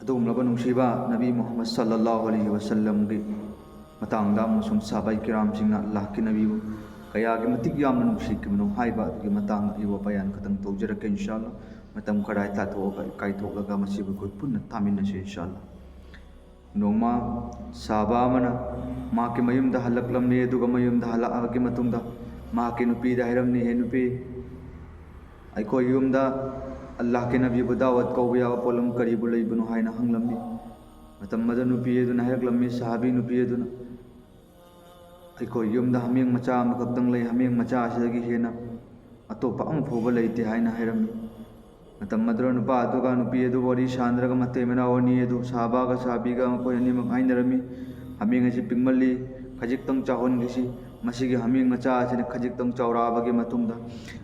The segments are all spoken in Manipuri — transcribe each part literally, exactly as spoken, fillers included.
ꯑꯗꯨꯒꯨꯝꯂꯕ ꯅꯨꯡꯁꯤꯕ ꯅꯕꯤ ꯃꯨꯍꯝꯃꯗ ꯁꯜꯂꯜꯂꯥꯍꯨ ꯑꯂꯩꯍꯤ ꯋꯥꯁꯜꯂꯝꯒꯤ ꯃꯇꯥꯡꯗ ꯑꯃꯁꯨꯡ ꯁꯍꯥꯕꯥꯏ ꯀꯤꯔꯥꯝꯁꯤꯡꯅ ꯑꯜꯂꯥꯍꯀꯤ ꯅꯕꯤꯕꯨ ꯀꯌꯥꯒꯤ ꯃꯇꯤꯛ ꯌꯥꯝꯅ ꯅꯨꯡꯁꯤꯈꯤꯕꯅꯣ ꯍꯥꯏꯕ ꯑꯗꯨꯒꯤ ꯃꯇꯥꯡꯗ ꯑꯩ ꯋꯥ ꯕꯌꯥꯟ ꯈꯛꯇꯪ ꯇꯧꯖꯔꯛꯀꯦ ꯏꯟꯁꯥ ꯑꯜꯂꯥꯍ꯫ ꯃꯇꯝ ꯈꯔ ꯀꯥꯏꯊꯣꯛꯑꯒ, ꯀꯥꯏꯊꯣꯛꯂꯒ ꯃꯁꯤꯕꯨ ꯑꯩꯈꯣꯏ ꯄꯨꯟꯅ ꯇꯥꯃꯤꯟꯅꯁꯤ ꯏꯟꯁꯥ ꯑꯜꯂꯥꯍ꯫ ꯅꯣꯡꯃ ꯁꯍꯥꯕꯥ ꯑꯃꯅ ꯃꯍꯥꯛꯀꯤ ꯃꯌꯨꯝꯗ ꯍꯜꯂꯛꯂꯝꯃꯤ, ꯑꯗꯨꯒ ꯃꯌꯨꯝꯗ ꯍꯜꯂꯛꯑꯕꯒꯤ ꯃꯇꯨꯡꯗ ꯃꯍꯥꯛꯀꯤ ꯅꯨꯄꯤꯗ ꯍꯥꯏꯔꯝꯃꯤ, "ꯍꯦ ꯅꯨꯄꯤ, ꯑꯩꯈꯣꯏ ꯌꯨꯝꯗ ꯑꯜꯂꯥꯍꯀꯤ ꯅꯕꯤꯕꯨ ꯗꯥꯋꯠ ꯀꯧꯕ ꯌꯥꯕ ꯄꯣꯠꯂꯝ ꯀꯔꯤꯕꯨ ꯂꯩꯕꯅꯣ?" ꯍꯥꯏꯅ ꯍꯪꯂꯝꯃꯤ꯫ ꯃꯇꯝ ꯑꯗꯨ ꯅꯨꯄꯤ ꯑꯗꯨꯅ ꯍꯥꯏꯔꯛꯂꯝꯃꯤ, ꯁꯍꯥꯕꯤ ꯅꯨꯄꯤ ꯑꯗꯨꯅ, "ꯑꯩꯈꯣꯏ ꯌꯨꯝꯗ ꯍꯥꯃꯦꯡ ꯃꯆꯥ ꯑꯃꯈꯛꯇꯪ ꯂꯩ, ꯍꯥꯃꯦꯡ ꯃꯆꯥ ꯑꯁꯤꯗꯒꯤ ꯍꯦꯟꯅ ꯑꯇꯣꯞꯄ ꯑꯃ ꯐꯥꯎꯕ ꯂꯩꯇꯦ" ꯍꯥꯏꯅ ꯍꯥꯏꯔꯝꯃꯤ꯫ ꯃꯇꯝ ꯑꯗꯨꯗ ꯅꯨꯄꯥ ꯑꯗꯨꯒ ꯅꯨꯄꯤ ꯑꯗꯨ ꯋꯥꯔꯤ ꯁꯥꯟꯅꯔꯒ ꯃꯇꯩ ꯃꯅꯥꯎ ꯑꯅꯤ ꯑꯗꯨ, ꯁꯍꯥꯕꯥꯒ ꯁꯍꯥꯕꯤꯒ, ꯃꯈꯣꯏ ꯑꯅꯤꯃꯛ ꯍꯥꯏꯅꯔꯝꯃꯤ, "ꯍꯥꯃꯦꯡ ꯑꯁꯤ ꯄꯤꯛꯃꯜꯂꯤ, ꯈꯖꯤꯛꯇꯪ ꯆꯥꯎꯍꯟꯈꯤꯁꯤ꯫ ꯃꯁꯤꯒꯤ ꯍꯥꯃꯦꯡ ꯃꯆꯥ ꯑꯁꯤꯅ ꯈꯖꯤꯛꯇꯪ ꯆꯥꯎꯔꯛꯑꯕꯒꯤ ꯃꯇꯨꯡꯗ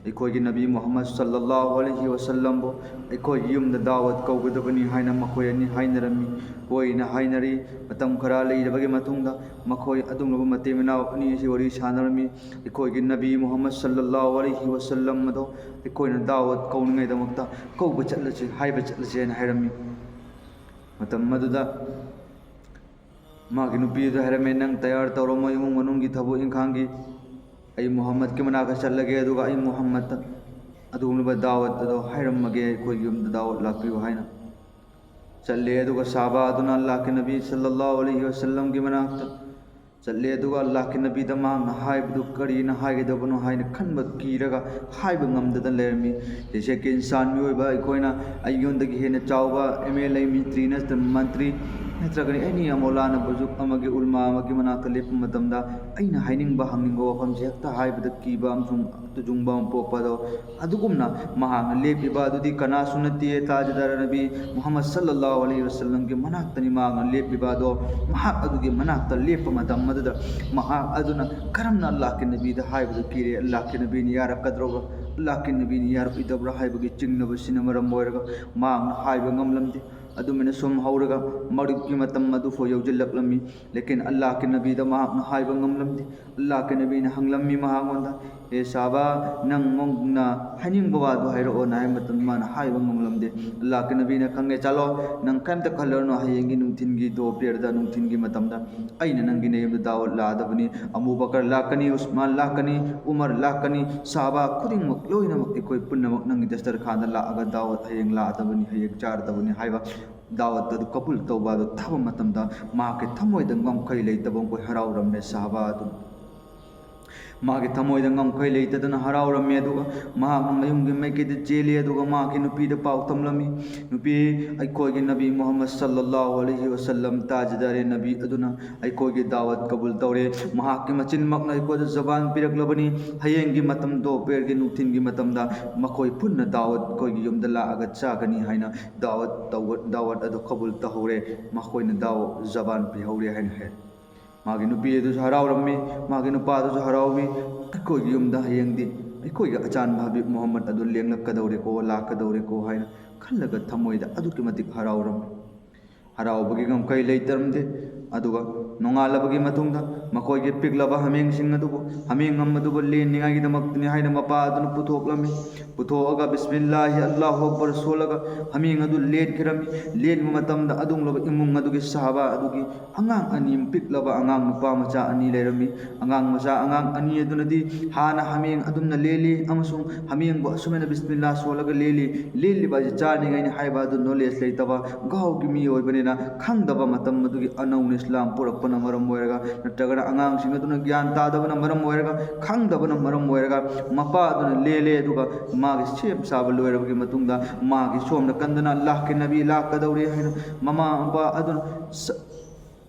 ꯑꯩꯈꯣꯏꯒꯤ ꯅꯕꯤ ꯃꯨꯍꯝꯃꯗ ꯁꯜꯂꯜꯂꯥꯍꯨ ꯑꯂꯩꯍꯤ ꯋꯥꯁꯜꯂꯝꯕꯨ ꯑꯩꯈꯣꯏꯒꯤ ꯌꯨꯝꯗ ꯗꯥꯋꯠ ꯀꯧꯒꯗꯕꯅꯤ" ꯍꯥꯏꯅ ꯃꯈꯣꯏ ꯑꯅꯤ ꯍꯥꯏꯅꯔꯝꯃꯤ꯫ ꯍꯣꯏꯅ ꯍꯥꯏꯅꯔꯤ꯫ ꯃꯇꯝ ꯈꯔ ꯂꯩꯔꯕꯒꯤ ꯃꯇꯨꯡꯗ ꯃꯈꯣꯏ ꯑꯗꯨꯒꯨꯝꯂꯕ ꯃꯇꯩ ꯃꯅꯥꯎ ꯑꯅꯤ ꯑꯁꯤ ꯋꯥꯔꯤ ꯁꯥꯟꯅꯔꯝꯃꯤ꯫ ꯑꯩꯈꯣꯏꯒꯤ ꯅꯕꯤ ꯃꯨꯍꯝꯃꯗ ꯁꯜꯂꯜꯂꯥꯍꯨ ꯑꯂꯩꯍꯤ ꯋꯥꯁꯜꯂꯝ ꯑꯗꯣ ꯑꯩꯈꯣꯏꯅ ꯗꯥꯋꯠ ꯀꯧꯅꯤꯡꯉꯥꯏꯗꯃꯛꯇ ꯀꯧꯕ ꯆꯠꯂꯁꯤ, ꯍꯥꯏꯕ ꯆꯠꯂꯁꯤ ꯍꯥꯏꯅ ꯍꯥꯏꯔꯝꯃꯤ꯫ ꯃꯇꯝ ꯑꯗꯨꯗ ꯃꯥꯒꯤ ꯅꯨꯄꯤ ꯑꯗꯨ ꯍꯥꯏꯔꯝꯃꯦ, "ꯅꯪ ꯇꯌꯥꯔ ꯇꯧꯔꯝꯃꯣ, ꯏꯃꯨꯡ ꯃꯅꯨꯡꯒꯤ ꯊꯕꯛ ꯏꯪꯈꯥꯡꯒꯤ, ꯑꯩ ꯃꯨꯍꯝꯃꯗꯀꯤ ꯃꯅꯥꯛꯇ ꯆꯠꯂꯒꯦ, ꯑꯗꯨꯒ ꯑꯩ ꯃꯨꯍꯝꯃꯗꯇ ꯑꯗꯨꯒꯨꯝꯂꯕ ꯗꯥꯋꯠ ꯑꯗꯣ ꯍꯥꯏꯔꯝꯃꯒꯦ, ꯑꯩꯈꯣꯏꯒꯤ ꯌꯨꯝꯗ ꯗꯥꯋꯠ ꯂꯥꯛꯄꯤꯌꯨ" ꯍꯥꯏꯅ꯫ ꯆꯠꯂꯦ, ꯑꯗꯨꯒ ꯁꯍꯥꯕꯥ ꯑꯗꯨꯅ ꯑꯜꯂꯥꯍꯀꯤ ꯅꯕꯤ ꯁꯜꯂꯜꯂꯥꯍꯨ ꯑꯂꯩꯍꯤ ꯋꯥꯁꯜꯂꯝꯒꯤ ꯃꯅꯥꯛꯇ ꯆꯠꯂꯦ, ꯑꯗꯨꯒ ꯑꯜꯂꯥꯍꯀꯤ ꯅꯕꯤꯗ ꯃꯍꯥꯛꯅ ꯍꯥꯏꯕꯗꯨ ꯀꯔꯤꯅ ꯍꯥꯏꯒꯗꯕꯅꯣ ꯍꯥꯏꯅ ꯈꯟꯕ ꯀꯤꯔꯒ ꯍꯥꯏꯕ ꯉꯝꯗꯗꯅ ꯂꯩꯔꯝꯃꯤ꯫ ꯖꯩꯁꯦ ꯀꯤ ꯏꯟꯁꯥꯟ ꯃꯤꯑꯣꯏꯕ ꯑꯩꯈꯣꯏꯅ ꯑꯩꯉꯣꯟꯗꯒꯤ ꯍꯦꯟꯅ ꯆꯥꯎꯕ ꯑꯦꯝ ꯑꯦꯜ ꯑꯦ, ꯃꯟꯇ꯭ꯔꯤ ꯅꯠꯇ꯭ꯔꯒ ꯃꯟꯇ꯭ꯔꯤ ꯅꯠꯇ꯭ꯔꯒꯅ ꯑꯦꯅꯤ ꯃꯧꯂꯥꯅꯥ ꯕꯨꯖꯨꯔꯒ ꯑꯃꯒꯤ, ꯎꯂꯃꯥ ꯑꯃꯒꯤ ꯃꯅꯥꯛꯇ ꯂꯦꯞꯄ ꯃꯇꯝꯗ ꯑꯩꯅ ꯍꯥꯏꯅꯤꯡꯕ ꯍꯪꯅꯤꯡꯕ ꯋꯥꯐꯝꯁꯦ ꯍꯦꯛꯇ ꯍꯥꯏꯕꯗ ꯀꯤꯕ ꯑꯃꯁꯨꯡ ꯇꯨꯖꯨꯡꯕ ꯑꯃ ꯄꯣꯛꯄ ꯑꯗꯣ, ꯑꯗꯨꯒꯨꯝꯅ ꯃꯍꯥꯛꯅ ꯂꯦꯞꯄꯤꯕ ꯑꯗꯨꯗꯤ ꯀꯅꯥꯁꯨ ꯅꯠꯇꯦ, ꯇꯥꯖꯗꯥꯔ ꯅꯕꯤ ꯃꯨꯍꯝꯃꯗ ꯁꯜꯂꯜꯂꯥꯍꯨ ꯑꯂꯩꯍꯤ ꯋꯥꯁꯜꯂꯝꯒꯤ ꯃꯅꯥꯛꯇꯅꯤ ꯃꯍꯥꯛꯅ ꯂꯦꯞꯄꯤꯕ ꯑꯗꯣ꯫ ꯃꯍꯥꯛ ꯑꯗꯨꯒꯤ ꯃꯅꯥꯛꯇ ꯂꯦꯞꯄ ꯃꯇꯝ ꯑꯗꯨꯗ ꯃꯍꯥꯛ ꯑꯗꯨꯅ ꯀꯔꯝꯅ ꯑꯜꯂꯥꯍꯀꯤ ꯅꯕꯤꯗ ꯍꯥꯏꯕꯗꯨ ꯀꯤꯔꯦ? ꯑꯜꯂꯥꯍꯀꯤ ꯅꯕꯤꯅ ꯌꯥꯔꯛꯀꯗ꯭ꯔꯣꯕ? ꯑꯜꯂꯥꯍꯀꯤ ꯅꯕꯤꯅ ꯌꯥꯔꯛꯑꯣꯏꯗꯕ꯭ꯔꯥ ꯍꯥꯏꯕꯒꯤ ꯆꯤꯡꯅꯕꯁꯤꯅ ꯃꯔꯝ ꯑꯣꯏꯔꯒ ꯃꯍꯥꯛꯅ ꯍꯥꯏꯕ ꯉꯝꯂꯝꯗꯦ꯫ ꯑꯗꯨꯃꯥꯏꯅ ꯁꯨꯝ ꯍꯧꯔꯒ ꯃꯔꯨꯞꯀꯤ ꯃꯇꯝ ꯑꯗꯨꯐꯥꯎ ꯌꯧꯁꯤꯜꯂꯛꯂꯝꯃꯤ꯫ ꯂꯦꯀꯤꯟ ꯑꯜꯂꯥꯍꯀꯤ ꯅꯕꯤꯗ ꯃꯍꯥꯛꯅ ꯍꯥꯏꯕ ꯉꯝꯂꯝꯗꯦ꯫ ꯑꯜꯂꯥꯍꯀꯤ ꯅꯕꯤꯅ ꯍꯪꯂꯝꯃꯤ ꯃꯍꯥꯛꯉꯣꯟꯗ, "ꯑꯦ ꯁꯥꯕ, ꯅꯪꯅ ꯍꯥꯏꯅꯤꯡꯕ ꯋꯥꯗꯨ ꯍꯥꯏꯔꯛꯑꯣꯅ" ꯍꯥꯏꯕ ꯃꯇꯝꯗ ꯃꯥꯅ ꯍꯥꯏꯕ ꯉꯝꯂꯝꯗꯦ꯫ ꯑꯜꯂꯥꯍꯀꯤ ꯅꯕꯤꯅ, "ꯈꯪꯉꯦ, ꯆꯠꯂꯣ, ꯅꯪ ꯀꯔꯤꯝꯇ ꯈꯜꯂꯨꯔꯅꯨ, ꯍꯌꯦꯡꯒꯤ ꯅꯨꯡꯊꯤꯟꯒꯤ ꯗꯣ ꯄꯦꯔꯗ ꯅꯨꯡꯊꯤꯟꯒꯤ ꯃꯇꯝꯗ ꯑꯩꯅ ꯅꯪꯒꯤ ꯅꯌꯨꯝꯗ ꯗꯥꯋꯠ ꯂꯥꯛꯑꯗꯕꯅꯤ꯫ ꯑꯕꯨ ꯕꯀꯔ ꯂꯥꯛꯀꯅꯤ, ꯎꯁꯃꯥꯟ ꯂꯥꯛꯀꯅꯤ, ꯎꯃꯔ ꯂꯥꯛꯀꯅꯤ, ꯁꯥꯕ ꯈꯨꯗꯤꯡꯃꯛ ꯂꯣꯏꯅꯃꯛ ꯑꯩꯈꯣꯏ ꯄꯨꯝꯅꯃꯛ ꯅꯪꯒꯤ ꯗꯁꯇꯔꯈꯥꯟꯗ ꯂꯥꯛꯑꯒ ꯗꯥꯋꯠ ꯍꯌꯦꯡ ꯂꯥꯛꯑꯗꯕꯅꯤ, ꯍꯌꯦꯡ ꯆꯥꯔꯗꯕꯅꯤ" ꯍꯥꯏꯕ ꯗꯥꯋꯠ ꯑꯗꯨ ꯀꯕꯨꯜ ꯇꯧꯕ ꯑꯗꯨ ꯊꯥꯕ ꯃꯇꯝꯗ ꯃꯍꯥꯛꯀꯤ ꯊꯃꯣꯏꯗ ꯉꯝꯈꯩ ꯂꯩꯇꯕ ꯃꯈꯣꯏ ꯍꯔꯥꯎꯔꯝꯃꯦ꯫ ꯁꯥꯕ ꯑꯗꯨ ꯃꯥꯒꯤ ꯊꯃꯣꯏꯗ ꯉꯝꯈꯩ ꯂꯩꯇꯗꯅ ꯍꯔꯥꯎꯔꯝꯃꯤ꯫ ꯑꯗꯨꯒ ꯃꯍꯥꯛꯅ ꯃꯌꯨꯝꯒꯤ ꯃꯥꯏꯀꯩꯗ ꯆꯦꯜꯂꯤ꯫ ꯑꯗꯨꯒ ꯃꯍꯥꯛꯀꯤ ꯅꯨꯄꯤꯗ ꯄꯥꯎ ꯇꯝꯂꯝꯃꯤ, "ꯅꯨꯄꯤ, ꯑꯩꯈꯣꯏꯒꯤ ꯅꯕꯤ ꯃꯨꯍꯝꯃꯗ ꯁꯜꯂꯜꯂꯥꯍꯨ ꯑꯂꯩꯍꯤ ꯋꯁꯜꯂꯝ, ꯇꯥꯖꯗꯥꯔꯦ ꯅꯕꯤ ꯑꯗꯨꯅ ꯑꯩꯈꯣꯏꯒꯤ ꯗꯥꯋꯠ ꯀꯕꯨꯜ ꯇꯧꯔꯦ꯫ ꯃꯍꯥꯛꯀꯤ ꯃꯆꯤꯟꯃꯛꯅ ꯑꯩꯈꯣꯏꯗ ꯖꯕꯥꯟ ꯄꯤꯔꯛꯂꯕꯅꯤ꯫ ꯍꯌꯦꯡꯒꯤ ꯃꯇꯝ ꯗꯣꯄꯦꯔꯒꯤ ꯅꯨꯡꯊꯤꯟꯒꯤ ꯃꯇꯝꯗ ꯃꯈꯣꯏ ꯄꯨꯟꯅ ꯗꯥꯋꯠ ꯑꯩꯈꯣꯏꯒꯤ ꯌꯨꯝꯗ ꯂꯥꯛꯑꯒ ꯆꯥꯒꯅꯤ" ꯍꯥꯏꯅ ꯗꯥꯋꯠ ꯇꯧꯕ, ꯗꯥꯋꯠ ꯑꯗꯨ ꯀꯕꯨꯜ ꯇꯧꯍꯧꯔꯦ꯫ ꯃꯈꯣꯏꯅ ꯗꯥꯋꯠ ꯖꯕꯥꯟ ꯄꯤꯍꯧꯔꯦ ꯍꯥꯏꯅ ꯍꯥꯏ꯫ ꯃꯥꯒꯤ ꯅꯨꯄꯤ ꯑꯗꯨꯁꯨ ꯍꯔꯥꯎꯔꯝꯃꯤ, ꯃꯥꯒꯤ ꯅꯨꯄꯥ ꯑꯗꯨꯁꯨ ꯍꯔꯥꯎꯏ꯫ "ꯑꯩꯈꯣꯏꯒꯤ ꯌꯨꯝꯗ ꯍꯌꯦꯡꯗꯤ ꯑꯩꯈꯣꯏꯒꯤ ꯑꯆꯥꯟꯕ ꯍꯕꯤꯕ ꯃꯨꯍꯝꯃꯗ ꯑꯗꯨ ꯂꯦꯡꯂꯛꯀꯗꯧꯔꯦꯀꯣ, ꯂꯥꯛꯀꯗꯧꯔꯦꯀꯣ" ꯍꯥꯏꯅ ꯈꯜꯂꯒ ꯊꯃꯣꯏꯗ ꯑꯗꯨꯛꯀꯤ ꯃꯇꯤꯛ ꯍꯔꯥꯎꯔꯝꯃꯤ꯫ ꯍꯔꯥꯎꯕꯒꯤ ꯉꯝꯈꯩ ꯂꯩꯇꯔꯝꯗꯦ꯫ ꯑꯗꯨꯒ ꯅꯣꯡꯉꯥꯜꯂꯕꯒꯤ ꯃꯇꯨꯡꯗ ꯃꯈꯣꯏꯒꯤ ꯄꯤꯛꯂꯕ ꯍꯥꯃꯦꯡꯁꯤꯡ ꯑꯗꯨꯕꯨ, ꯍꯥꯃꯦꯡ ꯑꯃ ꯑꯗꯨꯕꯨ ꯂꯦꯟꯅꯤꯡꯉꯥꯏꯒꯤꯗꯃꯛꯇꯅꯤ ꯍꯥꯏꯅ ꯃꯄꯥ ꯑꯗꯨꯅ ꯄꯨꯊꯣꯛꯂꯝꯃꯤ꯫ ꯄꯨꯊꯣꯛꯑꯒ ꯕꯤꯁꯃꯤꯜꯂꯥꯍꯤ ꯑꯜꯂꯥꯍꯨ ꯑꯛꯕꯔ ꯁꯣꯜꯂꯒ ꯍꯥꯃꯦꯡ ꯑꯗꯨ ꯂꯦꯟꯈꯤꯔꯝꯃꯤ꯫ ꯂꯦꯟꯕ ꯃꯇꯝꯗ ꯑꯗꯨꯒꯨꯝꯂꯕ ꯏꯃꯨꯡ ꯑꯗꯨꯒꯤ ꯁꯍꯥꯕꯥ ꯑꯗꯨꯒꯤ ꯑꯉꯥꯡ ꯑꯅꯤ, ꯄꯤꯛꯂꯕ ꯑꯉꯥꯡ ꯅꯨꯄꯥ ꯃꯆꯥ ꯑꯅꯤ ꯂꯩꯔꯝꯃꯤ꯫ ꯑꯉꯥꯡ ꯃꯆꯥ, ꯑꯉꯥꯡ ꯑꯅꯤ ꯑꯗꯨꯅꯗꯤ ꯍꯥꯟꯅ ꯍꯥꯃꯦꯡ ꯑꯗꯨꯝꯅ ꯂꯦꯜꯂꯤ ꯑꯃꯁꯨꯡ ꯍꯥꯃꯦꯡꯕꯨ ꯑꯁꯨꯃꯥꯏꯅ ꯕꯤꯁꯃꯤꯜꯂꯥ ꯁꯣꯜꯂꯒ ꯂꯦꯜꯂꯤ, ꯂꯦꯜꯂꯤꯕ ꯑꯁꯤ ꯆꯥꯅꯤꯡꯉꯥꯏꯅꯤ ꯍꯥꯏꯕ ꯑꯗꯨ ꯅꯣꯂꯦꯖ ꯂꯩꯇꯕ ꯒꯥꯎꯒꯤ ꯃꯤ ꯑꯣꯏꯕꯅꯤꯅ ꯈꯪꯗꯕ, ꯃꯇꯝ ꯑꯗꯨꯒꯤ ꯑꯅꯧꯅ ꯏꯁꯂꯥꯝ ꯄꯨꯔꯛꯄꯅ ꯃꯔꯝ ꯑꯣꯏꯔꯒ, ꯅꯠꯇ꯭ꯔꯒꯅ ꯑꯉꯥꯡꯁꯤꯡ ꯑꯗꯨꯅ ꯒ꯭ꯌꯥꯟ ꯇꯥꯗꯕꯅ ꯃꯔꯝ ꯑꯣꯏꯔꯒ, ꯈꯪꯗꯕꯅ ꯃꯔꯝ ꯑꯣꯏꯔꯒ, ꯃꯄꯥ ꯑꯗꯨꯅ ꯂꯦꯜꯂꯦ꯫ ꯑꯗꯨꯒ ꯃꯥꯒꯤ ꯁꯦꯝ ꯁꯥꯕ ꯂꯣꯏꯔꯕꯒꯤ ꯃꯇꯨꯡꯗ ꯃꯥꯒꯤ ꯁꯣꯝ ꯅꯥꯀꯟꯗꯅ ꯑꯜꯂꯥꯍꯀꯤ ꯅꯕꯤ ꯂꯥꯛꯀꯗꯧꯔꯦ ꯍꯥꯏꯅ ꯃꯃꯥ ꯃꯄꯥ ꯑꯗꯨꯅ ꯁ-,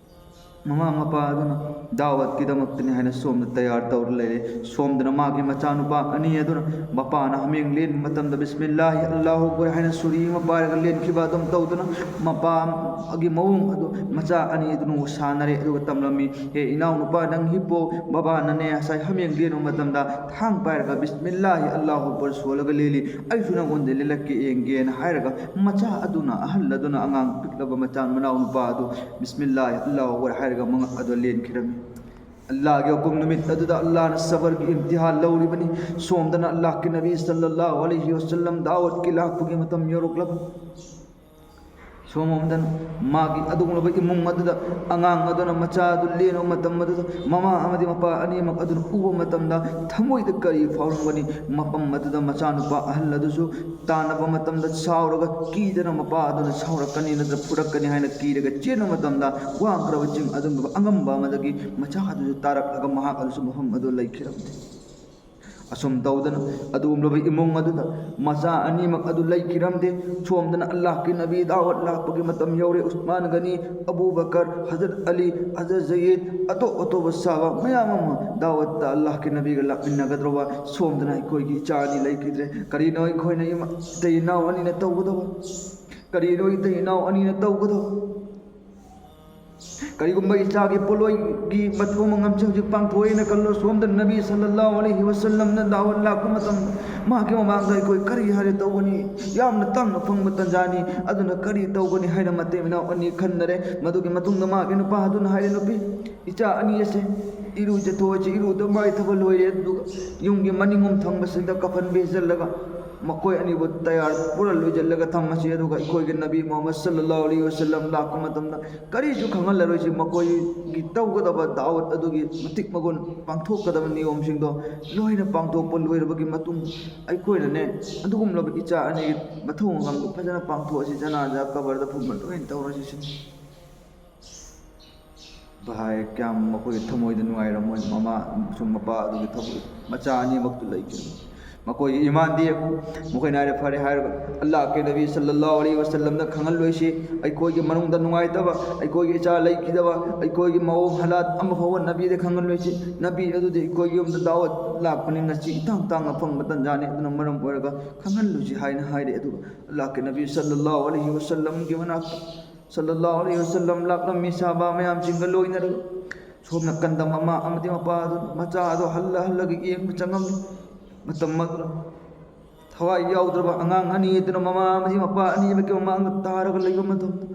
ꯃꯃꯥ ꯃꯄꯥ ꯑꯗꯨꯅ ꯗꯥꯋꯠꯀꯤꯗꯃꯛꯇꯅꯤ ꯍꯥꯏꯅ ꯁꯣꯝꯗ ꯇꯌꯥꯔ ꯇꯧꯔ ꯂꯩꯔꯦ꯫ ꯁꯣꯝꯗꯅ ꯃꯥꯒꯤ ꯃꯆꯥꯅꯨꯄꯥ ꯑꯅꯤ ꯑꯗꯨꯅ ꯃꯄꯥꯅ ꯍꯥꯃꯦꯡ ꯂꯦꯟꯕ ꯃꯇꯝꯗ ꯕꯤꯁꯃꯤꯜꯂꯥꯍꯤ ꯑꯜꯂꯥꯍꯨ ꯑꯛꯕꯔ ꯍꯥꯏꯅ ꯁꯨꯔꯤ ꯑꯃ ꯄꯥꯏꯔꯒ ꯂꯦꯟꯈꯤꯕ ꯑꯗꯨꯝ ꯇꯧꯗꯨꯅ ꯃꯄꯥꯒꯤ ꯃꯑꯣꯡ ꯑꯗꯨ ꯃꯆꯥ ꯑꯅꯤ ꯑꯗꯨꯅ ꯁꯥꯟꯅꯔꯦ꯫ ꯑꯗꯨꯒ ꯇꯝꯂꯝꯃꯤ, "ꯍꯦ ꯏꯅꯥꯎꯅꯨꯄꯥ, ꯅꯪ ꯍꯤꯞꯄꯣ, ꯕꯕꯥꯅꯅꯦ ꯉꯁꯥꯏ ꯍꯥꯃꯦꯡ ꯂꯦꯟꯕ ꯃꯇꯝꯗ ꯊꯥꯡ ꯄꯥꯏꯔꯒ ꯕꯤꯁꯃꯤꯜꯂꯥꯍꯤ ꯑꯜꯂꯥꯍꯨ ꯑꯛꯕꯔ ꯁꯣꯜꯂꯒ ꯂꯦꯜꯂꯤ, ꯑꯩꯁꯨ ꯅꯪꯉꯣꯟꯗ ꯂꯦꯜꯂꯛꯀꯦ ꯌꯦꯡꯒꯦꯅ" ꯍꯥꯏꯔꯒ ꯃꯆꯥ ꯑꯗꯨꯅ, ꯑꯍꯜ ꯑꯗꯨꯅ ꯑꯉꯥꯡ ꯄꯤꯛꯂꯕ ꯃꯆꯥ ꯃꯅꯥꯎ ꯅꯨꯄꯥ ꯑꯗꯨ ꯕꯤꯁꯃꯤꯜꯂꯥꯍꯤ ꯑꯜꯂꯥꯍꯨ ꯑꯛꯕꯔ ꯍꯥꯏꯔꯒ ꯃꯉꯛ ꯑꯗꯨ ꯂꯦꯟꯈꯤꯔꯝꯃꯤ꯫ ꯑꯜꯂꯥꯍꯒꯤ ꯍꯨꯀꯨꯝ ꯅꯨꯃꯤꯠ ꯑꯗꯨꯗ ꯑꯜꯂꯥꯍꯅ ꯁꯕꯔꯒꯤ ꯏꯝꯇꯤꯍꯥꯟ ꯂꯧꯔꯤꯕꯅꯤ꯫ ꯁꯣꯝꯗꯅ ꯑꯜꯂꯥꯍꯀꯤ ꯅꯕꯤ ꯁꯜꯂꯜꯂꯥꯍꯨ ꯑꯂꯩꯍꯤ ꯋꯁꯜꯂꯝ ꯗꯥꯋꯠꯀꯤ ꯂꯥꯛꯄꯒꯤ ꯃꯇꯝ ꯌꯧꯔꯛꯂꯕ꯫ ꯁꯣꯝꯂꯣꯝꯗꯅ ꯃꯥꯒꯤ ꯑꯗꯨꯒꯨꯝꯂꯕ ꯏꯃꯨꯡ ꯑꯗꯨꯗ ꯑꯉꯥꯡ ꯑꯗꯨꯅ ꯃꯆꯥ ꯑꯗꯨ ꯂꯦꯟꯕ ꯃꯇꯝ ꯑꯗꯨꯗ ꯃꯃꯥ ꯑꯃꯗꯤ ꯃꯄꯥ ꯑꯅꯤꯃꯛ ꯑꯗꯨꯅ ꯎꯕ ꯃꯇꯝꯗ ꯊꯃꯣꯏꯗ ꯀꯔꯤ ꯐꯥꯎꯔꯝꯒꯅꯤ? ꯃꯐꯝ ꯑꯗꯨꯗ ꯃꯆꯥꯅꯨꯄꯥ ꯑꯍꯜ ꯑꯗꯨꯁꯨ ꯇꯥꯟꯅꯕ ꯃꯇꯝꯗ ꯁꯥꯎꯔꯒ ꯀꯤꯗꯅ ꯃꯄꯥ ꯑꯗꯨꯅ ꯁꯥꯎꯔꯛꯀꯅꯤ ꯅꯠꯇ꯭ꯔꯒ ꯐꯨꯔꯛꯀꯅꯤ ꯍꯥꯏꯅ ꯀꯤꯔꯒ ꯆꯦꯟꯕ ꯃꯇꯝꯗ ꯋꯥꯡꯈ꯭ꯔꯕ ꯆꯤꯡ ꯑꯗꯨꯒꯨꯝꯂꯕ ꯑꯉꯝꯕ ꯑꯃꯗꯒꯤ ꯃꯆꯥ ꯑꯗꯨꯁꯨ ꯇꯥꯔꯛꯂꯒ ꯃꯍꯥꯛ ꯑꯗꯨꯁꯨ ꯃꯐꯝ ꯑꯗꯨ ꯂꯩꯈꯤꯔꯝꯗꯦ꯫ ꯑꯁꯨꯝ ꯇꯧꯗꯅ ꯑꯗꯨꯒꯨꯝꯂꯕ ꯏꯃꯨꯡ ꯑꯗꯨꯗ ꯃꯆꯥ ꯑꯅꯤꯃꯛ ꯑꯗꯨ ꯂꯩꯈꯤꯔꯝꯗꯦ꯫ ꯁꯣꯝꯗꯅ ꯑꯜꯂꯥꯍꯀꯤ ꯅꯕꯤ ꯗꯥꯋꯠ ꯂꯥꯛꯄꯒꯤ ꯃꯇꯝ ꯌꯧꯔꯦ꯫ ꯎꯁꯃꯥꯟ ꯒꯅꯤ, ꯑꯕꯨ ꯕꯀꯔ, ꯍꯖꯔꯠ ꯑꯂꯤ, ꯍꯖꯔꯠ ꯖꯌꯤꯗ, ꯑꯇꯣꯞ ꯑꯇꯣꯞꯄ ꯁꯍꯥꯕꯥ ꯃꯌꯥꯝ ꯑꯃ ꯗꯥꯋꯠꯇ ꯑꯜꯂꯥꯍꯀꯤ ꯅꯕꯤꯒ ꯂꯥꯛꯃꯤꯟꯅꯒꯗꯧꯔꯕ꯫ ꯁꯣꯝꯗꯅ ꯑꯩꯈꯣꯏꯒꯤ ꯏꯆꯥ ꯑꯅꯤ ꯂꯩꯈꯤꯗ꯭ꯔꯦ꯫ ꯀꯔꯤꯅꯣ ꯑꯩꯈꯣꯏꯅ ꯏꯃꯥ-, ꯏꯇꯩ ꯏꯅꯥꯎ ꯑꯅꯤꯅ ꯇꯧꯒꯗꯧꯕ? ꯀꯔꯤꯅꯣ ꯏꯇꯩ ꯏꯅꯥꯎ ꯑꯅꯤꯅ ꯇꯧꯒꯗꯧꯕ? ꯀꯔꯤꯒꯨꯝꯕ ꯏꯆꯥꯒꯤ ꯄꯣꯠꯂꯣꯏꯒꯤ ꯃꯊꯧ ꯃꯉꯝꯁꯦ ꯍꯧꯖꯤꯛ ꯄꯥꯡꯊꯣꯛꯑꯦꯅ ꯈꯜꯂꯣ꯫ ꯁꯣꯝꯗ ꯅꯕꯤ ꯁꯜꯂꯜꯂꯥꯍꯨ ꯑꯂꯩꯍꯤ ꯋꯁꯜꯂꯝꯅ ꯗꯥꯋꯠ ꯂꯥꯛꯄ ꯃꯇꯝꯗ ꯃꯍꯥꯛꯀꯤ ꯃꯃꯥꯡꯗ ꯑꯩꯈꯣꯏ ꯀꯔꯤ ꯍꯥꯏꯔꯦ ꯇꯧꯒꯅꯤ? ꯌꯥꯝꯅ ꯇꯥꯡꯅ ꯐꯪꯕ ꯇꯟꯖꯥꯅꯤ꯫ ꯑꯗꯨꯅ ꯀꯔꯤ ꯇꯧꯒꯅꯤ ꯍꯥꯏꯅ ꯃꯇꯩ ꯃꯅꯥꯎ ꯑꯅꯤ ꯈꯟꯅꯔꯦ꯫ ꯃꯗꯨꯒꯤ ꯃꯇꯨꯡꯗ ꯃꯍꯥꯛꯀꯤ ꯅꯨꯄꯥ ꯑꯗꯨꯅ ꯍꯥꯏꯔꯦ, "ꯅꯨꯄꯤ, ꯏꯆꯥ ꯑꯅꯤ ꯑꯁꯦ ꯏꯔꯨꯖꯊꯣꯛꯑꯁꯤ, ꯏꯔꯨꯗ ꯃꯥꯏ ꯊꯕ ꯂꯣꯏꯔꯦ, ꯑꯗꯨꯒ ꯌꯨꯝꯒꯤ ꯃꯅꯤꯡꯂꯣꯝ ꯊꯪꯕꯁꯤꯗ ꯀꯐꯟ ꯕꯦꯖꯜꯂꯒ ꯃꯈꯣꯏ ꯑꯅꯤꯕꯨ ꯇꯌꯥꯔ ꯄꯨꯔ ꯂꯣꯏꯁꯤꯜꯂꯒ ꯊꯝꯃꯁꯤ, ꯑꯗꯨꯒ ꯑꯩꯈꯣꯏꯒꯤ ꯅꯕꯤ ꯃꯨꯍꯝꯃꯗ ꯁꯜꯂꯜꯂꯥꯍꯨ ꯑꯂꯩꯍꯤ ꯋꯁꯜꯂꯝ ꯂꯥꯛꯄ ꯃꯇꯝꯗ ꯀꯔꯤꯁꯨ ꯈꯪꯍꯜꯂꯔꯣꯏꯁꯤ꯫ ꯃꯈꯣꯏꯒꯤ ꯇꯧꯒꯗꯕ ꯗꯥꯋꯠ ꯑꯗꯨꯒꯤ ꯃꯇꯤꯛ ꯃꯒꯨꯟ ꯄꯥꯡꯊꯣꯛꯀꯗꯕ ꯅꯤꯌꯣꯝꯁꯤꯡꯗꯣ ꯂꯣꯏꯅ ꯄꯥꯡꯊꯣꯛꯄ ꯂꯣꯏꯔꯕꯒꯤ ꯃꯇꯨꯡ ꯑꯩꯈꯣꯏꯅꯅꯦ ꯑꯗꯨꯒꯨꯝꯂꯕ ꯏꯆꯥ ꯑꯅꯤꯒꯤ ꯃꯊꯧ ꯃꯉꯝꯗꯣ ꯐꯖꯅ ꯄꯥꯡꯊꯣꯛꯑꯁꯤ, ꯖꯅꯥꯖꯥ ꯀꯕꯔꯗ ꯐꯨꯝꯕ ꯂꯣꯏꯅ ꯇꯧꯔꯁꯤ" ꯁꯤꯅꯤ꯫ ꯚꯥꯏ, ꯀꯌꯥꯝ ꯃꯈꯣꯏꯒꯤ ꯊꯃꯣꯏꯗ ꯅꯨꯡꯉꯥꯏꯔꯝꯃꯣꯏ, ꯃꯃꯥ ꯑꯃꯁꯨꯡ ꯃꯄꯥ ꯑꯗꯨꯒꯤ ꯊꯃꯣꯏ, ꯃꯆꯥ ꯑꯅꯤꯃꯛꯇꯨ ꯂꯩꯈꯤꯕ꯫ ꯃꯈꯣꯏꯒꯤ ꯏꯃꯥꯟꯗꯤ ꯌꯦꯡꯉꯨ꯫ ꯃꯈꯣꯏꯅ ꯍꯥꯏꯔꯦ, "ꯐꯔꯦ" ꯍꯥꯏꯔꯒ, "ꯑꯜꯂꯥꯍꯀꯤ ꯅꯕꯤ ꯁꯜꯂꯜꯂꯥꯍꯨ ꯑꯂꯩꯍꯤ ꯋꯁꯜꯂꯝꯗ ꯈꯪꯍꯜꯂꯣꯏꯁꯤ꯫ ꯑꯩꯈꯣꯏꯒꯤ ꯃꯅꯨꯡꯗ ꯅꯨꯡꯉꯥꯏꯇꯕ, ꯑꯩꯈꯣꯏꯒꯤ ꯏꯆꯥ ꯂꯩꯈꯤꯗꯕ, ꯑꯩꯈꯣꯏꯒꯤ ꯃꯑꯣꯡ ꯍꯥꯂꯥꯠ ꯑꯃ ꯐꯥꯎꯕ ꯅꯕꯤꯗ ꯈꯪꯍꯜꯂꯣꯏꯁꯤ꯫ ꯅꯕꯤ ꯑꯗꯨꯗꯤ ꯑꯩꯈꯣꯏꯒꯤ ꯌꯨꯝꯗ ꯗꯥꯋꯠ ꯂꯥꯛꯄꯅꯤ, ꯉꯁꯤ ꯏꯇꯥꯡ ꯇꯥꯡꯅ ꯐꯪꯕ ꯇꯟꯖꯥꯅꯤ, ꯑꯗꯨꯅ ꯃꯔꯝ ꯑꯣꯏꯔꯒ ꯈꯪꯍꯜꯂꯣꯏꯁꯤ" ꯍꯥꯏꯅ ꯍꯥꯏꯔꯦ꯫ ꯑꯗꯨꯒ ꯑꯜꯂꯥꯍꯀꯤ ꯅꯕꯤ ꯁꯜꯂꯜꯂꯥꯍꯨ ꯑꯂꯩꯍꯤ ꯋꯁꯜꯂꯝꯒꯤ ꯃꯅꯥꯛꯇ ꯁꯜꯂꯜꯂꯥꯍꯨ ꯑꯂꯩꯍꯤ ꯋꯁꯜꯂꯝ ꯂꯥꯛꯂꯝꯃꯤ, ꯁꯍꯥꯕꯥ ꯃꯌꯥꯝꯁꯤꯡꯒ ꯂꯣꯏꯅꯔꯒ꯫ ꯁꯣꯝ ꯅꯥꯀꯟꯗ ꯃꯃꯥ ꯑꯃꯗꯤ ꯃꯄꯥ ꯑꯗꯨ ꯃꯆꯥ ꯑꯗꯨ ꯍꯜꯂ ꯍꯜꯂꯒ ꯌꯦꯡꯕ ꯆꯪꯉꯝꯃꯤ꯫ ꯃꯇꯝ ꯑꯗꯨꯗ ꯊꯋꯥꯏ ꯌꯥꯎꯗ꯭ꯔꯕ ꯑꯉꯥꯡ ꯑꯅꯤ ꯑꯗꯨꯅ ꯃꯃꯥ ꯑꯃꯗꯤ ꯃꯄꯥ ꯑꯅꯤꯃꯛꯀꯤ ꯃꯃꯥꯡꯗ ꯇꯥꯔꯒ ꯂꯩꯕ ꯃꯇꯝꯗ,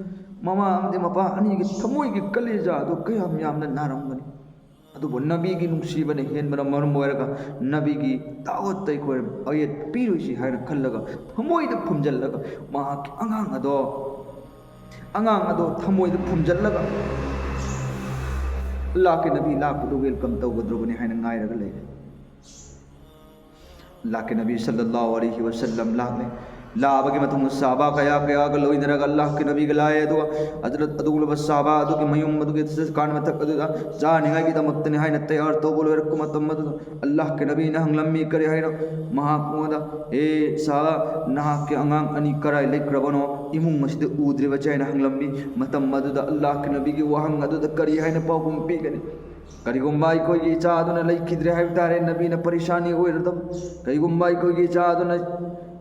ꯃꯃꯥ ꯑꯃꯗꯤ ꯃꯄꯥ ꯑꯅꯤꯒꯤ ꯊꯃꯣꯏꯒꯤ ꯀꯂꯦꯖꯥ ꯑꯗꯨ ꯀꯌꯥꯝ ꯌꯥꯝꯅ ꯅꯥꯔꯝꯒꯅꯤ꯫ ꯑꯗꯨꯕꯨ ꯅꯕꯤꯒꯤ ꯅꯨꯡꯁꯤꯕꯅ ꯍꯦꯟꯕꯅ ꯃꯔꯝ ꯑꯣꯏꯔꯒ ꯅꯕꯤꯒꯤ ꯗꯥꯋꯠꯇ ꯑꯩꯈꯣꯏ ꯑꯌꯦꯠ ꯄꯤꯔꯣꯏꯁꯤ ꯍꯥꯏꯅ ꯈꯜꯂꯒ ꯊꯃꯣꯏꯗ ꯐꯨꯝꯖꯤꯜꯂꯒ ꯃꯍꯥꯛꯀꯤ ꯑꯉꯥꯡ ꯑꯗꯣ ꯑꯉꯥꯡ ꯑꯗꯣ ꯊꯃꯣꯏꯗ ꯐꯨꯝꯖꯤꯜꯂꯒ ꯑꯜꯂꯥꯍꯀꯤ ꯅꯕꯤ ꯂꯥꯛꯄꯗꯨ ꯋꯦꯜꯀꯝ ꯇꯧꯒꯗ꯭ꯔꯕꯅꯤ ꯍꯥꯏꯅ ꯉꯥꯏꯔꯒ ꯂꯩꯔꯦ꯫ ꯑꯜꯂꯥꯍꯀꯤ ꯅꯕꯤ ꯁꯜꯂꯜꯂꯥꯍꯨ ꯑꯂꯩꯍꯤ ꯋꯁꯜꯂꯝ ꯂꯥꯛꯂꯦ꯫ ꯂꯥꯛꯑꯕꯒꯤ ꯃꯇꯨꯡꯗ ꯁꯍꯥꯕꯥ ꯀꯌꯥ ꯀꯌꯥꯒ ꯂꯣꯏꯅꯔꯒ ꯑꯜꯂꯥꯍꯀꯤ ꯅꯕꯤꯒ ꯂꯥꯛꯑꯦ꯫ ꯑꯗꯨꯒ ꯑꯗꯨꯗ ꯑꯗꯨꯒꯨꯝꯂꯕ ꯁꯍꯥꯕꯥ ꯑꯗꯨꯒꯤ ꯃꯌꯨꯝ ꯑꯗꯨꯒꯤ ꯗꯁꯇꯔꯈꯥꯟ ꯃꯊꯛ ꯑꯗꯨꯗ ꯆꯥꯅꯤꯡꯉꯥꯏꯒꯤꯗꯃꯛꯇꯅꯤ ꯍꯥꯏꯅ ꯇꯌꯥꯔ ꯇꯧꯕ ꯂꯣꯏꯔꯛꯄ ꯃꯇꯝ ꯑꯗꯨꯗ ꯑꯜꯂꯥꯍꯀꯤ ꯅꯕꯤꯅ ꯍꯪꯂꯝꯃꯤ꯫ ꯀꯔꯤ ꯍꯥꯏꯅꯣ? ꯃꯍꯥꯛꯉꯣꯟꯗ, "ꯑꯦ ꯁꯍꯥꯕꯥ, ꯅꯍꯥꯛꯀꯤ ꯑꯉꯥꯡ ꯑꯅꯤ ꯀꯔꯥꯏ ꯂꯩꯈ꯭ꯔꯕꯅꯣ? ꯏꯃꯨꯡ ꯑꯁꯤꯗ ꯎꯗ꯭ꯔꯤꯕꯁꯦ?" ꯍꯥꯏꯅ ꯍꯪꯂꯝꯃꯤ꯫ ꯃꯇꯝ ꯑꯗꯨꯗ ꯑꯜꯂꯥꯍꯀꯤ ꯅꯕꯤꯒꯤ ꯋꯥꯍꯪ ꯑꯗꯨꯗ ꯀꯔꯤ ꯍꯥꯏꯅ ꯄꯥꯎꯈꯨꯝ ꯄꯤꯒꯅꯤ? ꯀꯔꯤꯒꯨꯝꯕ ꯑꯩꯈꯣꯏꯒꯤ ꯏꯆꯥ ꯑꯗꯨꯅ ꯂꯩꯈꯤꯗ꯭ꯔꯦ ꯍꯥꯏꯕ ꯇꯥꯔꯦ, ꯅꯕꯤꯅ ꯄꯔꯤꯁꯥꯅꯤ ꯑꯣꯏꯔꯗꯕ꯫ ꯀꯔꯤꯒꯨꯝꯕ ꯑꯩꯈꯣꯏꯒꯤ ꯏꯆꯥ ꯑꯗꯨꯅ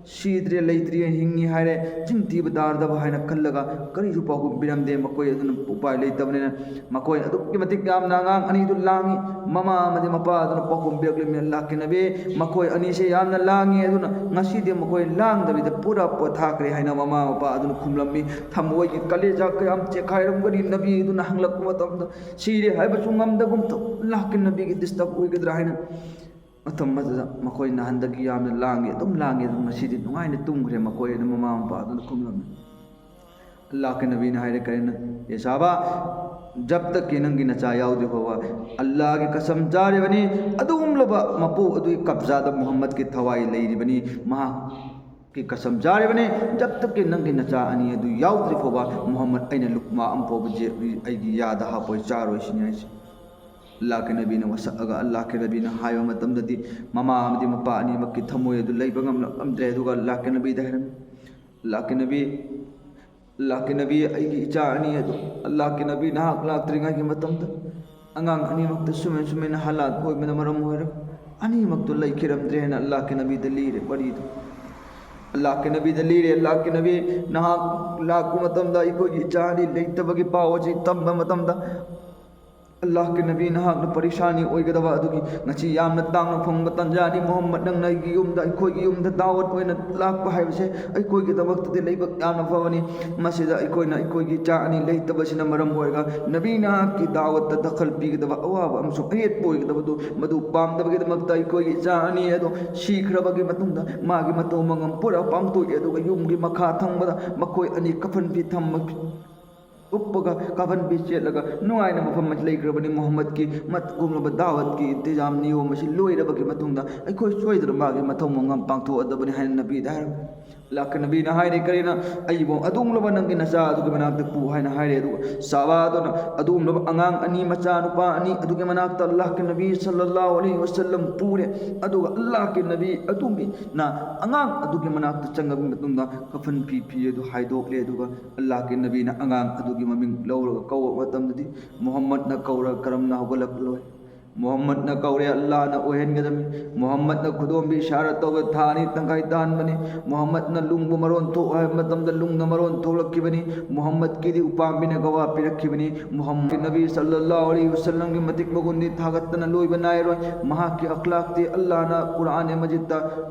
ꯁꯤꯗ꯭ꯔꯦ, ꯂꯩꯇ꯭ꯔꯦ, ꯍꯤꯡꯉꯤ ꯍꯥꯏꯔꯦ, ꯆꯤꯟ ꯊꯤꯕ ꯇꯥꯔꯗꯕ ꯍꯥꯏꯅ ꯈꯜꯂꯒ ꯀꯔꯤꯁꯨ ꯄꯥꯎꯈꯨꯝ ꯄꯤꯔꯝꯗꯦ꯫ ꯃꯈꯣꯏ ꯑꯗꯨꯅ ꯎꯄꯥꯏ ꯂꯩꯇꯕꯅꯤꯅ ꯃꯈꯣꯏ ꯑꯗꯨꯛꯀꯤ ꯃꯇꯤꯛ ꯌꯥꯝꯅ ꯑꯉꯥꯡ ꯑꯅꯤꯗꯨ ꯂꯥꯡꯉꯤ꯫ ꯃꯃꯥ ꯑꯃꯗꯤ ꯃꯄꯥ ꯑꯗꯨꯅ ꯄꯥꯎꯈꯨꯝ ꯄꯤꯔꯛꯂꯤꯕꯅꯤ, "ꯑꯜꯂꯥꯍꯀꯤ ꯅꯕꯤ, ꯃꯈꯣꯏ ꯑꯅꯤꯁꯦ ꯌꯥꯝꯅ ꯂꯥꯡꯉꯤ, ꯑꯗꯨꯅ ꯉꯁꯤꯗꯤ ꯃꯈꯣꯏ ꯂꯥꯡꯗꯕꯤꯗ ꯄꯨꯔꯥ ꯄꯣꯊꯥꯈ꯭ꯔꯦ" ꯍꯥꯏꯅ ꯃꯃꯥ ꯃꯄꯥ ꯑꯗꯨꯅ ꯈꯨꯝꯂꯝꯃꯤ꯫ ꯊꯃꯣꯏꯒꯤ ꯀꯂꯦꯖꯥ ꯀꯌꯥꯝ ꯆꯦꯛꯈꯥꯏꯔꯝꯒꯅꯤ ꯅꯕꯤ ꯑꯗꯨꯅ ꯍꯪꯂꯛꯄ ꯃꯇꯝꯗ꯫ ꯁꯤꯔꯦ ꯍꯥꯏꯕꯁꯨ ꯉꯝꯗꯒꯨꯝ ꯇꯧ, ꯑꯜꯂꯥꯍꯀꯤ ꯅꯕꯤꯒꯤ ꯗꯤꯁꯇꯔꯕ ꯑꯣꯏꯒꯗ꯭ꯔꯥ ꯍꯥꯏꯅ꯫ ꯃꯇꯝ ꯑꯗꯨꯗ ꯃꯈꯣꯏ ꯅꯍꯥꯟꯗꯒꯤ ꯌꯥꯝꯅ ꯂꯥꯡꯉꯤ, ꯑꯗꯨꯝ ꯂꯥꯡꯉꯤ, ꯑꯗꯨꯝ ꯉꯁꯤꯗꯤ ꯅꯨꯡꯉꯥꯏꯅ ꯇꯨꯝꯈ꯭ꯔꯦ ꯃꯈꯣꯏ ꯑꯗꯨ ꯃꯃꯥ ꯃꯄꯥ ꯑꯗꯨꯅ ꯈꯨꯝꯂꯝꯃꯤ꯫ ꯑꯜꯂꯥꯍꯀꯤ ꯅꯕꯤꯅ ꯍꯥꯏꯔꯦ, ꯀꯔꯤꯅꯣ? "ꯑꯦ ꯁꯍꯥꯕꯥ, ꯖꯕ ꯇꯛꯀꯤ ꯅꯪꯒꯤ ꯅꯆꯥ ꯌꯥꯎꯗ꯭ꯔꯤ ꯐꯥꯎꯕ ꯑꯜꯂꯥꯍꯒꯤ ꯀꯁꯝ ꯆꯥꯔꯤꯕꯅꯤ, ꯑꯗꯨꯒꯨꯝꯂꯕ ꯃꯄꯨ ꯑꯗꯨꯒꯤ ꯀꯕꯖꯥꯗ ꯃꯨꯍꯝꯃꯗꯀꯤ ꯊꯋꯥꯏ ꯂꯩꯔꯤꯕꯅꯤ, ꯃꯍꯥꯛꯀꯤ ꯀꯁꯝ ꯆꯥꯔꯤꯕꯅꯤ, ꯖꯕ ꯇꯛꯀꯤ ꯅꯪꯒꯤ ꯅꯆꯥ ꯑꯅꯤ ꯑꯗꯨ ꯌꯥꯎꯗ꯭ꯔꯤ ꯐꯥꯎꯕ ꯃꯨꯍꯝꯃꯗ ꯑꯩꯅ ꯂꯨꯛꯃꯥ ꯑꯃ ꯐꯥꯎꯕ ꯖꯦ-, ꯑꯩꯒꯤ ꯌꯥꯗ ꯍꯥꯞꯄꯣꯏ, ꯆꯥꯔꯣꯏ" ꯁꯤꯅꯤ ꯍꯥꯏꯁꯦ꯫ ꯑꯜꯂꯥꯍꯀꯤ ꯅꯕꯤꯅ ꯋꯥꯁꯛꯑꯒ ꯑꯜꯂꯥꯍꯀꯤ ꯅꯕꯤꯅ ꯍꯥꯏꯕ ꯃꯇꯝꯗꯗꯤ ꯃꯃꯥ ꯑꯃꯗꯤ ꯃꯄꯥ ꯑꯅꯤꯃꯛꯀꯤ ꯊꯃꯣꯏ ꯑꯗꯨ ꯂꯩꯕ ꯉꯝꯂꯛꯂꯝꯗ꯭ꯔꯦ꯫ ꯑꯗꯨꯒ ꯑꯜꯂꯥꯍꯀꯤ ꯅꯕꯤꯗ ꯍꯥꯏꯔꯝꯃꯤ, "ꯑꯜꯂꯥꯍꯀꯤ ꯅꯕꯤ, ꯑꯜꯂꯥꯍꯀꯤ ꯅꯕꯤ, ꯑꯩꯒꯤ ꯏꯆꯥ ꯑꯅꯤ ꯑꯗꯨ, ꯑꯜꯂꯥꯍꯀꯤ ꯅꯕꯤ, ꯅꯍꯥꯛ ꯂꯥꯛꯇ꯭ꯔꯤꯉꯩꯒꯤ ꯃꯇꯝꯗ ꯑꯉꯥꯡ ꯑꯅꯤꯃꯛꯇ ꯁꯨꯃꯥꯏ ꯁꯨꯃꯥꯏꯅ ꯍꯥꯂꯥꯠ ꯑꯣꯏꯕꯅ ꯃꯔꯝ ꯑꯣꯏꯔꯒ ꯑꯅꯤꯃꯛꯇꯨ ꯂꯩꯈꯤꯔꯝꯗ꯭ꯔꯦ" ꯍꯥꯏꯅ ꯑꯜꯂꯥꯍꯀꯤ ꯅꯕꯤꯗ ꯂꯤꯔꯦ ꯋꯥꯔꯤꯗꯨ꯫ ꯑꯜꯂꯥꯍꯀꯤ ꯅꯕꯤꯗ ꯂꯤꯔꯦ, "ꯑꯜꯂꯥꯍꯀꯤ ꯅꯕꯤ, ꯅꯍꯥꯛ ꯂꯥꯛꯄ ꯃꯇꯝꯗ ꯑꯩꯈꯣꯏꯒꯤ ꯏꯆꯥ ꯑꯅꯤ ꯂꯩꯇꯕꯒꯤ ꯄꯥꯎ ꯑꯁꯤ ꯇꯝꯕ ꯃꯇꯝꯗ ꯑꯜꯂꯥꯍꯀꯤ ꯅꯕꯤ, ꯅꯍꯥꯛꯅ ꯄꯔꯤꯁꯥꯅꯤ ꯑꯣꯏꯒꯗꯕ ꯑꯗꯨꯒꯤ ꯉꯁꯤ ꯌꯥꯝꯅ ꯇꯥꯡꯅ ꯐꯪꯕ ꯇꯥꯟꯖꯥꯅꯤ꯫ ꯃꯨꯍꯝꯃꯗ, ꯅꯪꯅ ꯑꯩꯒꯤ ꯌꯨꯝꯗ, ꯑꯩꯈꯣꯏꯒꯤ ꯌꯨꯝꯗ ꯗꯥꯋꯠ ꯑꯣꯏꯅ ꯂꯥꯛꯄ ꯍꯥꯏꯕꯁꯦ ꯑꯩꯈꯣꯏꯒꯤꯗꯃꯛꯇꯗꯤ ꯂꯥꯏꯕꯛ ꯌꯥꯝꯅ ꯐꯕꯅꯤ꯫ ꯃꯁꯤꯗ ꯑꯩꯈꯣꯏꯅ ꯑꯩꯈꯣꯏꯒꯤ ꯏꯆꯥ ꯑꯅꯤ ꯂꯩꯇꯕꯁꯤꯅ ꯃꯔꯝ ꯑꯣꯏꯔꯒ ꯅꯕꯤ ꯅꯍꯥꯛꯀꯤ ꯗꯥꯋꯠꯇ ꯗꯈꯜ ꯄꯤꯒꯗꯕ ꯑꯋꯥꯕ ꯑꯃꯁꯨꯡ ꯑꯌꯦꯠꯄ ꯑꯣꯏꯒꯗꯕꯗꯨ ꯃꯗꯨ ꯄꯥꯝꯗꯕꯒꯤꯗꯃꯛꯇ ꯑꯩꯈꯣꯏꯒꯤ ꯏꯆꯥ ꯑꯅꯤ ꯑꯗꯨ ꯁꯤꯈ꯭ꯔꯕꯒꯤ ꯃꯇꯨꯡꯗ ꯃꯥꯒꯤ ꯃꯊꯧ ꯃꯉꯝ ꯄꯨꯔꯥ ꯄꯥꯡꯊꯣꯛꯏ꯫ ꯑꯗꯨꯒ ꯌꯨꯝꯒꯤ ꯃꯈꯥ ꯊꯪꯕꯗ ꯃꯈꯣꯏ ꯑꯅꯤ ꯀꯐꯟ ꯐꯤ ꯊꯝꯕ ꯎꯞꯄꯒ ꯀꯥꯐꯟ ꯐꯤ ꯁꯦꯠꯂꯒ ꯅꯨꯡꯉꯥꯏꯅ ꯃꯐꯝ ꯑꯁꯤ ꯂꯩꯈ꯭ꯔꯕꯅꯤ꯫ ꯃꯨꯍꯝꯃꯗꯀꯤ ꯃꯠ-, ꯀꯨꯝꯂꯕ ꯗꯥꯋꯠꯀꯤ ꯏꯟꯇꯤꯖꯥꯝ ꯅꯤꯌꯣꯝ ꯑꯁꯤ ꯂꯣꯏꯔꯕꯒꯤ ꯃꯇꯨꯡꯗ ꯑꯩꯈꯣꯏ ꯁꯣꯏꯗꯅ ꯃꯥꯒꯤ ꯃꯊꯧ ꯃꯉꯝ ꯄꯥꯡꯊꯣꯛꯑꯗꯕꯅꯤ ꯍꯥꯏꯅ ꯅꯕꯤꯗ ꯍꯥꯏꯔꯝꯃꯤ꯫ ꯑꯜꯂꯥꯍꯀꯤ ꯅꯕꯤꯅ ꯍꯥꯏꯔꯤ, ꯀꯔꯤꯅ ꯑꯩꯕꯨ ꯑꯗꯨꯒꯨꯝꯂꯕ ꯅꯪꯒꯤ ꯅꯆꯥ ꯑꯗꯨꯒꯤ ꯃꯅꯥꯛꯇ ꯄꯨ ꯍꯥꯏꯅ ꯍꯥꯏꯔꯦ꯫ ꯑꯗꯨꯒ ꯁꯍꯥꯕꯥꯗꯨꯅ ꯑꯗꯨꯒꯨꯝꯂꯕ ꯑꯉꯥꯡ ꯑꯅꯤ, ꯃꯆꯥ ꯅꯨꯄꯥ ꯑꯅꯤ ꯑꯗꯨꯒꯤ ꯃꯅꯥꯛꯇ ꯑꯜꯂꯥꯍꯀꯤ ꯅꯕꯤ ꯁꯜꯂꯜꯂꯥꯍꯨ ꯑꯂꯩꯍꯤ ꯋꯁꯜꯂꯝ ꯄꯨꯔꯦ꯫ ꯑꯗꯨꯒ ꯑꯜꯂꯥꯍꯀꯤ ꯅꯕꯤ ꯑꯗꯨꯒꯤꯅ ꯑꯉꯥꯡ ꯑꯗꯨꯒꯤ ꯃꯅꯥꯛꯇ ꯆꯪꯉꯕ ꯃꯇꯨꯡꯗ ꯀꯐꯟ ꯐꯤ ꯐꯤ ꯑꯗꯨ ꯍꯥꯏꯗꯣꯛꯂꯦ꯫ ꯑꯗꯨꯒ ꯑꯜꯂꯥꯍꯀꯤ ꯅꯕꯤꯅ ꯑꯉꯥꯡ ꯑꯗꯨꯒꯤ ꯃꯃꯤꯡ ꯂꯧꯔꯒ ꯀꯧꯕ ꯃꯇꯝꯗꯗꯤ ꯃꯨꯍꯝꯃꯗꯅ ꯀꯧꯔꯒ ꯀꯔꯝꯅ ꯍꯧꯒꯠꯂꯛꯂꯣꯏ? ꯃꯨꯍꯝꯃꯗꯅ ꯀꯧꯔꯦ, ꯑꯜꯂꯥꯍꯅ ꯑꯣꯏꯍꯟꯒꯗꯕꯅꯤ꯫ ꯃꯨꯍꯝꯃꯗꯅ ꯈꯨꯗꯣꯝꯕꯤ ꯏꯁꯥꯔꯥ ꯇꯧꯕ ꯊꯥ ꯑꯅꯤ ꯇꯪꯈꯥꯏ ꯇꯥꯍꯟꯕꯅꯤ꯫ ꯃꯨꯍꯝꯃꯗꯅ ꯂꯨꯡꯕꯨ ꯃꯔꯣꯟ ꯊꯣꯛ ꯍꯥꯏꯕ ꯃꯇꯝꯗ ꯂꯨꯡꯅ ꯃꯔꯣꯟ ꯊꯣꯛꯂꯛꯈꯤꯕꯅꯤ꯫ ꯃꯨꯍꯝꯃꯗꯀꯤꯗꯤ ꯎꯄꯥꯝꯕꯤꯅ ꯒꯋꯥ ꯄꯤꯔꯛꯈꯤꯕꯅꯤ꯫ ꯃꯨꯍꯝꯃꯗ ꯅꯕꯤ ꯁꯜꯂꯜꯂꯥꯍꯨ ꯑꯂꯩꯍꯤ ꯋꯁꯜꯂꯝꯒꯤ ꯃꯇꯤꯛ ꯃꯒꯨꯟꯗꯤ ꯊꯥꯒꯠꯇꯅ ꯂꯣꯏꯕ ꯅꯥꯏꯔꯣꯏ꯫ ꯃꯍꯥꯛꯀꯤ ꯑꯈ꯭ꯂꯥꯛꯇꯤ ꯑꯜꯂꯥꯍꯅ ꯀꯨꯔꯥꯟ ꯃꯖꯤꯗꯇ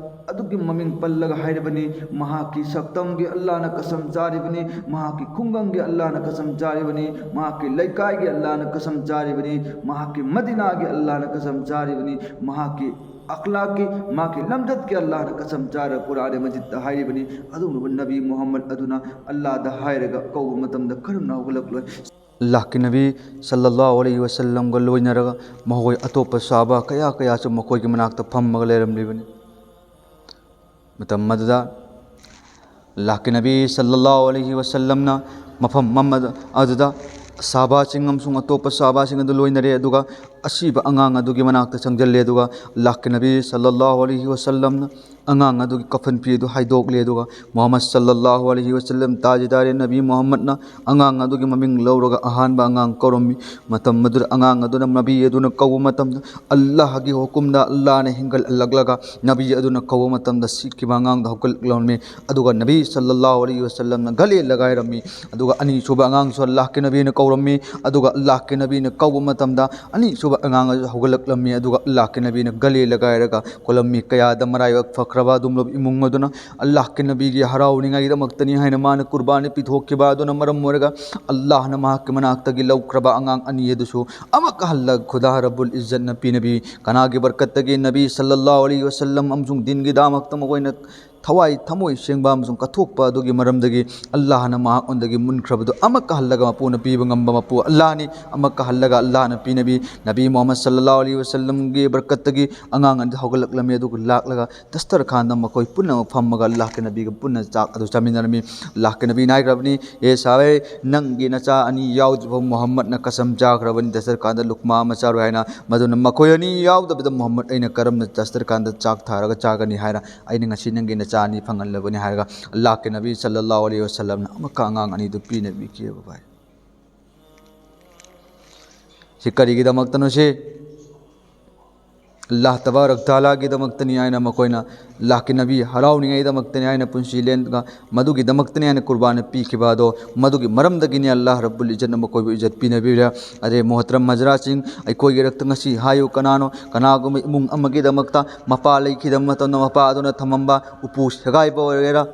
ꯑꯗꯨꯒꯤ ꯃꯃꯤꯡ ꯄꯜꯂꯒ ꯍꯥꯏꯔꯤꯕꯅꯤ꯫ ꯃꯍꯥꯛꯀꯤ ꯁꯛꯇꯝꯒꯤ ꯑꯜꯂꯥꯍꯅ ꯀꯁꯝ ꯆꯥꯔꯤꯕꯅꯤ, ꯃꯍꯥꯛꯀꯤ ꯈꯨꯡꯒꯪꯒꯤ ꯑꯜꯂꯥꯍꯅ ꯀꯁꯝ ꯆꯥꯔꯤꯕꯅꯤ, ꯃꯍꯥꯛꯀꯤ ꯂꯩꯀꯥꯏꯒꯤ ꯑꯜꯂꯥꯍꯅ ꯀꯁꯝ ꯆꯥꯔꯤꯕꯅꯤ, ꯃꯍꯥꯛꯀꯤ ꯃꯗꯤꯅꯥꯒꯤ ꯑꯜꯂꯥꯍꯅ ꯀꯁꯝ ꯆꯥꯔꯤꯕꯅꯤ, ꯃꯍꯥꯛꯀꯤ ꯑꯈ꯭ꯂꯥꯛꯀꯤ, ꯃꯍꯥꯛꯀꯤ ꯂꯝꯆꯠꯀꯤ ꯑꯜꯂꯥꯍꯅ ꯀꯁꯝ ꯆꯥꯔ ꯀꯨꯔꯥꯟ ꯃꯖꯤꯗꯇ ꯍꯥꯏꯔꯤꯕꯅꯤ꯫ ꯑꯗꯨꯒꯨꯝꯂꯕ ꯅꯕꯤ ꯃꯨꯍꯝꯃꯗ ꯑꯗꯨꯅ ꯑꯜꯂꯥꯍꯗ ꯍꯥꯏꯔꯒ ꯀꯧꯕ ꯃꯇꯝꯗ ꯀꯔꯝꯅ ꯍꯧꯒꯠꯂꯛꯂꯣꯏ? ꯑꯜꯂꯥꯍꯀꯤ ꯅꯕꯤ ꯁꯜꯂꯜꯂꯥꯍꯨ ꯑꯂꯩꯍꯤ ꯋꯁꯜꯂꯝꯒ ꯂꯣꯏꯅꯔꯒ ꯃꯈꯣꯏ ꯑꯇꯣꯞꯄ ꯁꯍꯥꯕꯥ ꯀꯌꯥ ꯀꯌꯥꯁꯨ ꯃꯈꯣꯏꯒꯤ ꯃꯅꯥꯛꯇ ꯐꯝꯃꯒ ꯂꯩꯔꯝꯂꯤꯕꯅꯤ꯫ ꯃꯇꯝ ꯑꯗꯨꯗ ꯑꯜꯂꯥꯍꯀꯤ ꯅꯕꯤ ꯁꯜꯂꯜꯂꯥꯍꯨ ꯑꯂꯩꯍꯤ ꯋꯁꯜꯂꯝꯅ ꯃꯐꯝ ꯑꯃꯗ, ꯑꯗꯨꯗ ꯁꯍꯥꯕꯥꯁꯤꯡ ꯑꯃꯁꯨꯡ ꯑꯇꯣꯞꯄ ꯁꯍꯥꯕꯥꯁꯤꯡ ꯑꯗꯨ ꯂꯣꯏꯅꯔꯦ꯫ ꯑꯗꯨꯒ ꯑꯁꯤꯕ ꯑꯉꯥꯡ ꯑꯗꯨꯒꯤ ꯃꯅꯥꯛꯇ ꯆꯪꯁꯤꯜꯂꯦ, ꯑꯗꯨꯒ ꯑꯜꯂꯥꯍꯀꯤ ꯅꯕꯤ ꯁꯜꯂꯜꯂꯥꯍꯨ ꯑꯂꯩꯍꯤ ꯋꯁꯜꯂꯝꯅ ꯑꯉꯥꯡ ꯑꯗꯨꯒꯤ ꯀꯐꯟ ꯐꯤ ꯑꯗꯨ ꯍꯥꯏꯗꯣꯛꯂꯦ, ꯑꯗꯨꯒ ꯃꯨꯍꯝꯃꯗ ꯁꯜꯂꯜꯂꯥꯍꯨ ꯑꯂꯩꯍꯤ ꯋꯁꯜꯂꯝ, ꯇꯥꯖꯗꯥꯔꯦ ꯅꯕꯤ ꯃꯨꯍꯝꯃꯗꯅ ꯑꯉꯥꯡ ꯑꯗꯨꯒꯤ ꯃꯃꯤꯡ ꯂꯧꯔꯒ ꯑꯍꯥꯟꯕ ꯑꯉꯥꯡ ꯀꯧꯔꯝꯃꯤ꯫ ꯃꯇꯝ ꯑꯗꯨꯗ ꯑꯉꯥꯡ ꯑꯗꯨꯅ ꯅꯕꯤ ꯑꯗꯨꯅ ꯀꯧꯕ ꯃꯇꯝꯗ, ꯑꯜꯂꯥꯍꯒꯤ ꯍꯨꯀꯨꯝꯗ ꯑꯜꯂꯥꯍꯅ ꯍꯤꯡꯒꯠꯍꯜꯂꯛꯂꯒ ꯅꯕꯤ ꯑꯗꯨꯅ ꯀꯧꯕ ꯃꯇꯝꯗ ꯁꯤꯈꯤꯕ ꯑꯉꯥꯡꯗꯣ ꯍꯧꯒꯠꯂꯛꯂꯝꯃꯤ꯫ ꯑꯗꯨꯒ ꯅꯕꯤ ꯁꯜꯂꯜꯂꯥꯍꯨ ꯑꯂꯩꯍꯤ ꯋꯁꯜꯂꯝꯅ ꯒꯂꯦ ꯂꯒꯥꯏꯔꯝꯃꯤ꯫ ꯑꯗꯨꯒ ꯑꯅꯤꯁꯨꯕ ꯑꯉꯥꯡꯁꯨ ꯑꯜꯂꯥꯍꯀꯤ ꯅꯕꯤꯅ ꯀꯧꯔꯝꯃꯤ꯫ ꯑꯗꯨꯒ ꯑꯜꯂꯥꯍꯀꯤ ꯅꯕꯤꯅ ꯀꯧꯕ ꯃꯇꯝꯗ ꯑꯅꯤꯁꯨꯕ ꯑꯉꯥꯡ ꯑꯗꯨ ꯍꯧꯒꯠꯂꯛꯂꯝꯃꯤ꯫ ꯑꯗꯨꯒ ꯑꯜꯂꯥꯍꯀꯤ ꯅꯕꯤꯅ ꯒꯂꯦ ꯂꯒꯥꯏꯔꯒ ꯀꯣꯜꯂꯝꯃꯤ꯫ ꯀꯌꯥꯗ ꯃꯔꯥꯏꯕꯛ ꯐꯈ꯭ꯔꯕ ꯑꯗꯨꯒꯨꯝꯂꯕ ꯏꯃꯨꯡ ꯑꯗꯨꯅ ꯑꯜꯂꯥꯍꯀꯤ ꯅꯕꯤꯒꯤ ꯍꯔꯥꯎꯅꯤꯡꯉꯥꯏꯒꯤꯗꯃꯛꯇꯅꯤ ꯍꯥꯏꯅ ꯃꯥꯅ ꯀꯨꯔꯕꯥꯅꯤ ꯄꯤꯊꯣꯛꯈꯤꯕ ꯑꯗꯨꯅ ꯃꯔꯝ ꯑꯣꯏꯔꯒ ꯑꯜꯂꯥꯍꯅ ꯃꯍꯥꯛꯀꯤ ꯃꯅꯥꯛꯇꯒꯤ ꯂꯧꯈ꯭ꯔꯕ ꯑꯉꯥꯡ ꯑꯅꯤ ꯑꯗꯨꯁꯨ ꯑꯃꯨꯛꯀ ꯍꯜꯂꯒ ꯈꯨꯗꯥ ꯔꯕꯨꯜ ꯏꯖꯠꯅ ꯄꯤꯅꯕꯤ꯫ ꯀꯅꯥꯒꯤ ꯕꯔꯀꯠꯇꯒꯤ? ꯅꯕꯤ ꯁꯜꯂꯜꯂꯥꯍꯨ ꯑꯂꯩꯍꯤ ꯋꯁꯜꯂꯝ ꯑꯃꯁꯨꯡ ꯗꯤꯟꯒꯤꯗꯃꯛꯇ ꯃꯈꯣꯏꯅ ꯊꯋꯥꯏ ꯊꯃꯣꯏ ꯁꯦꯡꯕ ꯑꯃꯁꯨꯡ ꯀꯠꯊꯣꯛꯄ ꯑꯗꯨꯒꯤ ꯃꯔꯝꯗꯒꯤ ꯑꯜꯂꯥꯍꯅ ꯃꯍꯥꯛꯉꯣꯟꯗꯒꯤ ꯃꯨꯟꯈ꯭ꯔꯕꯗꯨ ꯑꯃꯨꯛꯀ ꯍꯜꯂꯒ ꯃꯄꯨꯅ ꯄꯤꯕ ꯉꯝꯕ ꯃꯄꯨ ꯑꯜꯂꯥꯍꯅꯤ꯫ ꯑꯃꯨꯛꯀ ꯍꯜꯂꯒ ꯑꯜꯂꯥꯍꯅ ꯄꯤꯅꯕꯤ꯫ ꯅꯕꯤ ꯃꯨꯍꯝꯃꯗ ꯁꯜꯂꯜꯂꯥꯍꯨ ꯑꯂꯩꯍꯤ ꯋꯁꯜꯂꯝꯒꯤ ꯕꯔꯀꯠꯇꯒꯤ ꯑꯉꯥꯡ ꯑꯗꯨ ꯍꯧꯒꯠꯂꯛꯂꯝꯃꯤ꯫ ꯑꯗꯨꯒ ꯂꯥꯛꯂꯒ ꯗꯁꯇꯔꯈꯥꯟꯗ ꯃꯈꯣꯏ ꯄꯨꯝꯅꯃꯛ ꯐꯝꯃꯒ ꯑꯜꯂꯥꯍꯀꯤ ꯅꯕꯤꯒ ꯄꯨꯟꯅ ꯆꯥꯛ ꯑꯗꯨ ꯆꯥꯃꯤꯟꯅꯔꯝꯃꯤ꯫ ꯑꯜꯂꯥꯍꯀꯤ ꯅꯕꯤꯅ ꯍꯥꯏꯈ꯭ꯔꯕꯅꯤ, "ꯑꯦ ꯁꯥꯍꯦ, ꯅꯪꯒꯤ ꯅꯆꯥ ꯑꯅꯤ ꯌꯥꯎꯗ꯭ꯔꯤꯕ ꯃꯨꯍꯝꯃꯗꯅ ꯀꯁꯝ ꯆꯥꯈ꯭ꯔꯕꯅꯤ ꯗꯁꯇꯔꯈꯥꯟꯗ ꯂꯨꯛꯃꯥ ꯑꯃ ꯆꯥꯔꯣꯏ ꯍꯥꯏꯅ꯫ ꯃꯗꯨꯅ ꯃꯈꯣꯏ ꯑꯅꯤ ꯌꯥꯎꯗꯕꯗ ꯃꯨꯍꯝꯃꯗ ꯑꯩꯅ ꯀꯔꯝꯅ ꯗꯁꯇꯔꯈꯥꯟꯗ ꯆꯥꯛ ꯊꯥꯔꯒ ꯆꯥꯒꯅꯤ ꯍꯥꯏꯅ? ꯑꯩꯅ ꯉꯁꯤ ꯅꯪꯒꯤ ꯅꯆꯥ ꯑꯅꯤ ꯐꯪꯍꯜꯂꯕꯅꯤ" ꯍꯥꯏꯔꯒ ꯑꯜꯂꯥꯍꯀꯤ ꯅꯕꯤ ꯁꯜꯂꯜꯂꯥꯍꯨ ꯑꯂꯩꯍꯤ ꯋꯁꯜꯂꯝꯅ ꯑꯃꯨꯛꯀ ꯑꯉꯥꯡ ꯑꯅꯤꯗꯨ ꯄꯤꯅꯕꯤꯈꯤꯑꯕ ꯚꯥꯏ꯫ ꯁꯤ ꯀꯔꯤꯒꯤꯗꯃꯛꯇꯅꯣ? ꯁꯤ ꯑꯜꯂꯥꯍ ꯇꯕꯥꯔꯛ ꯇꯥꯂꯥꯒꯤꯗꯃꯛꯇꯅꯤ ꯍꯥꯏꯅ ꯃꯈꯣꯏꯅ, ꯑꯜꯂꯥꯍꯀꯤ ꯅꯕꯤ ꯍꯔꯥꯎꯅꯤꯡꯉꯥꯏꯗꯃꯛꯇꯅꯤ ꯍꯥꯏꯅ ꯄꯨꯟꯁꯤ ꯂꯦꯟꯒ ꯃꯗꯨꯒꯤꯗꯃꯛꯇꯅꯤ ꯍꯥꯏꯅ ꯀꯨꯔꯕꯥꯅ ꯄꯤꯈꯤꯕ ꯑꯗꯣ, ꯃꯗꯨꯒꯤ ꯃꯔꯝꯗꯒꯤꯅꯤ ꯑꯜꯂꯥꯍ ꯔꯕꯨꯜ ꯏꯖꯠꯅ ꯃꯈꯣꯏꯕꯨ ꯏꯖꯠ ꯄꯤꯅꯕꯤꯔꯦ꯫ ꯑꯗꯩ ꯃꯣꯍꯇꯔꯝ ꯍꯖꯔꯥꯠꯁꯤꯡ, ꯑꯩꯈꯣꯏꯒꯤ ꯏꯔꯛꯇ ꯉꯁꯤ ꯍꯥꯏꯌꯨ ꯀꯅꯥꯅꯣ, ꯀꯅꯥꯒꯨꯝꯕ ꯏꯃꯨꯡ ꯑꯃꯒꯤꯗꯃꯛꯇ ꯃꯄꯥ ꯂꯩꯈꯤꯗꯕ ꯃꯇꯝꯗ ꯃꯄꯥ ꯑꯗꯨꯅ ꯊꯝꯃꯝꯕ ꯎꯄꯨ ꯁꯦꯒꯥꯏꯕ ꯑꯣꯏꯒꯦꯔꯥ,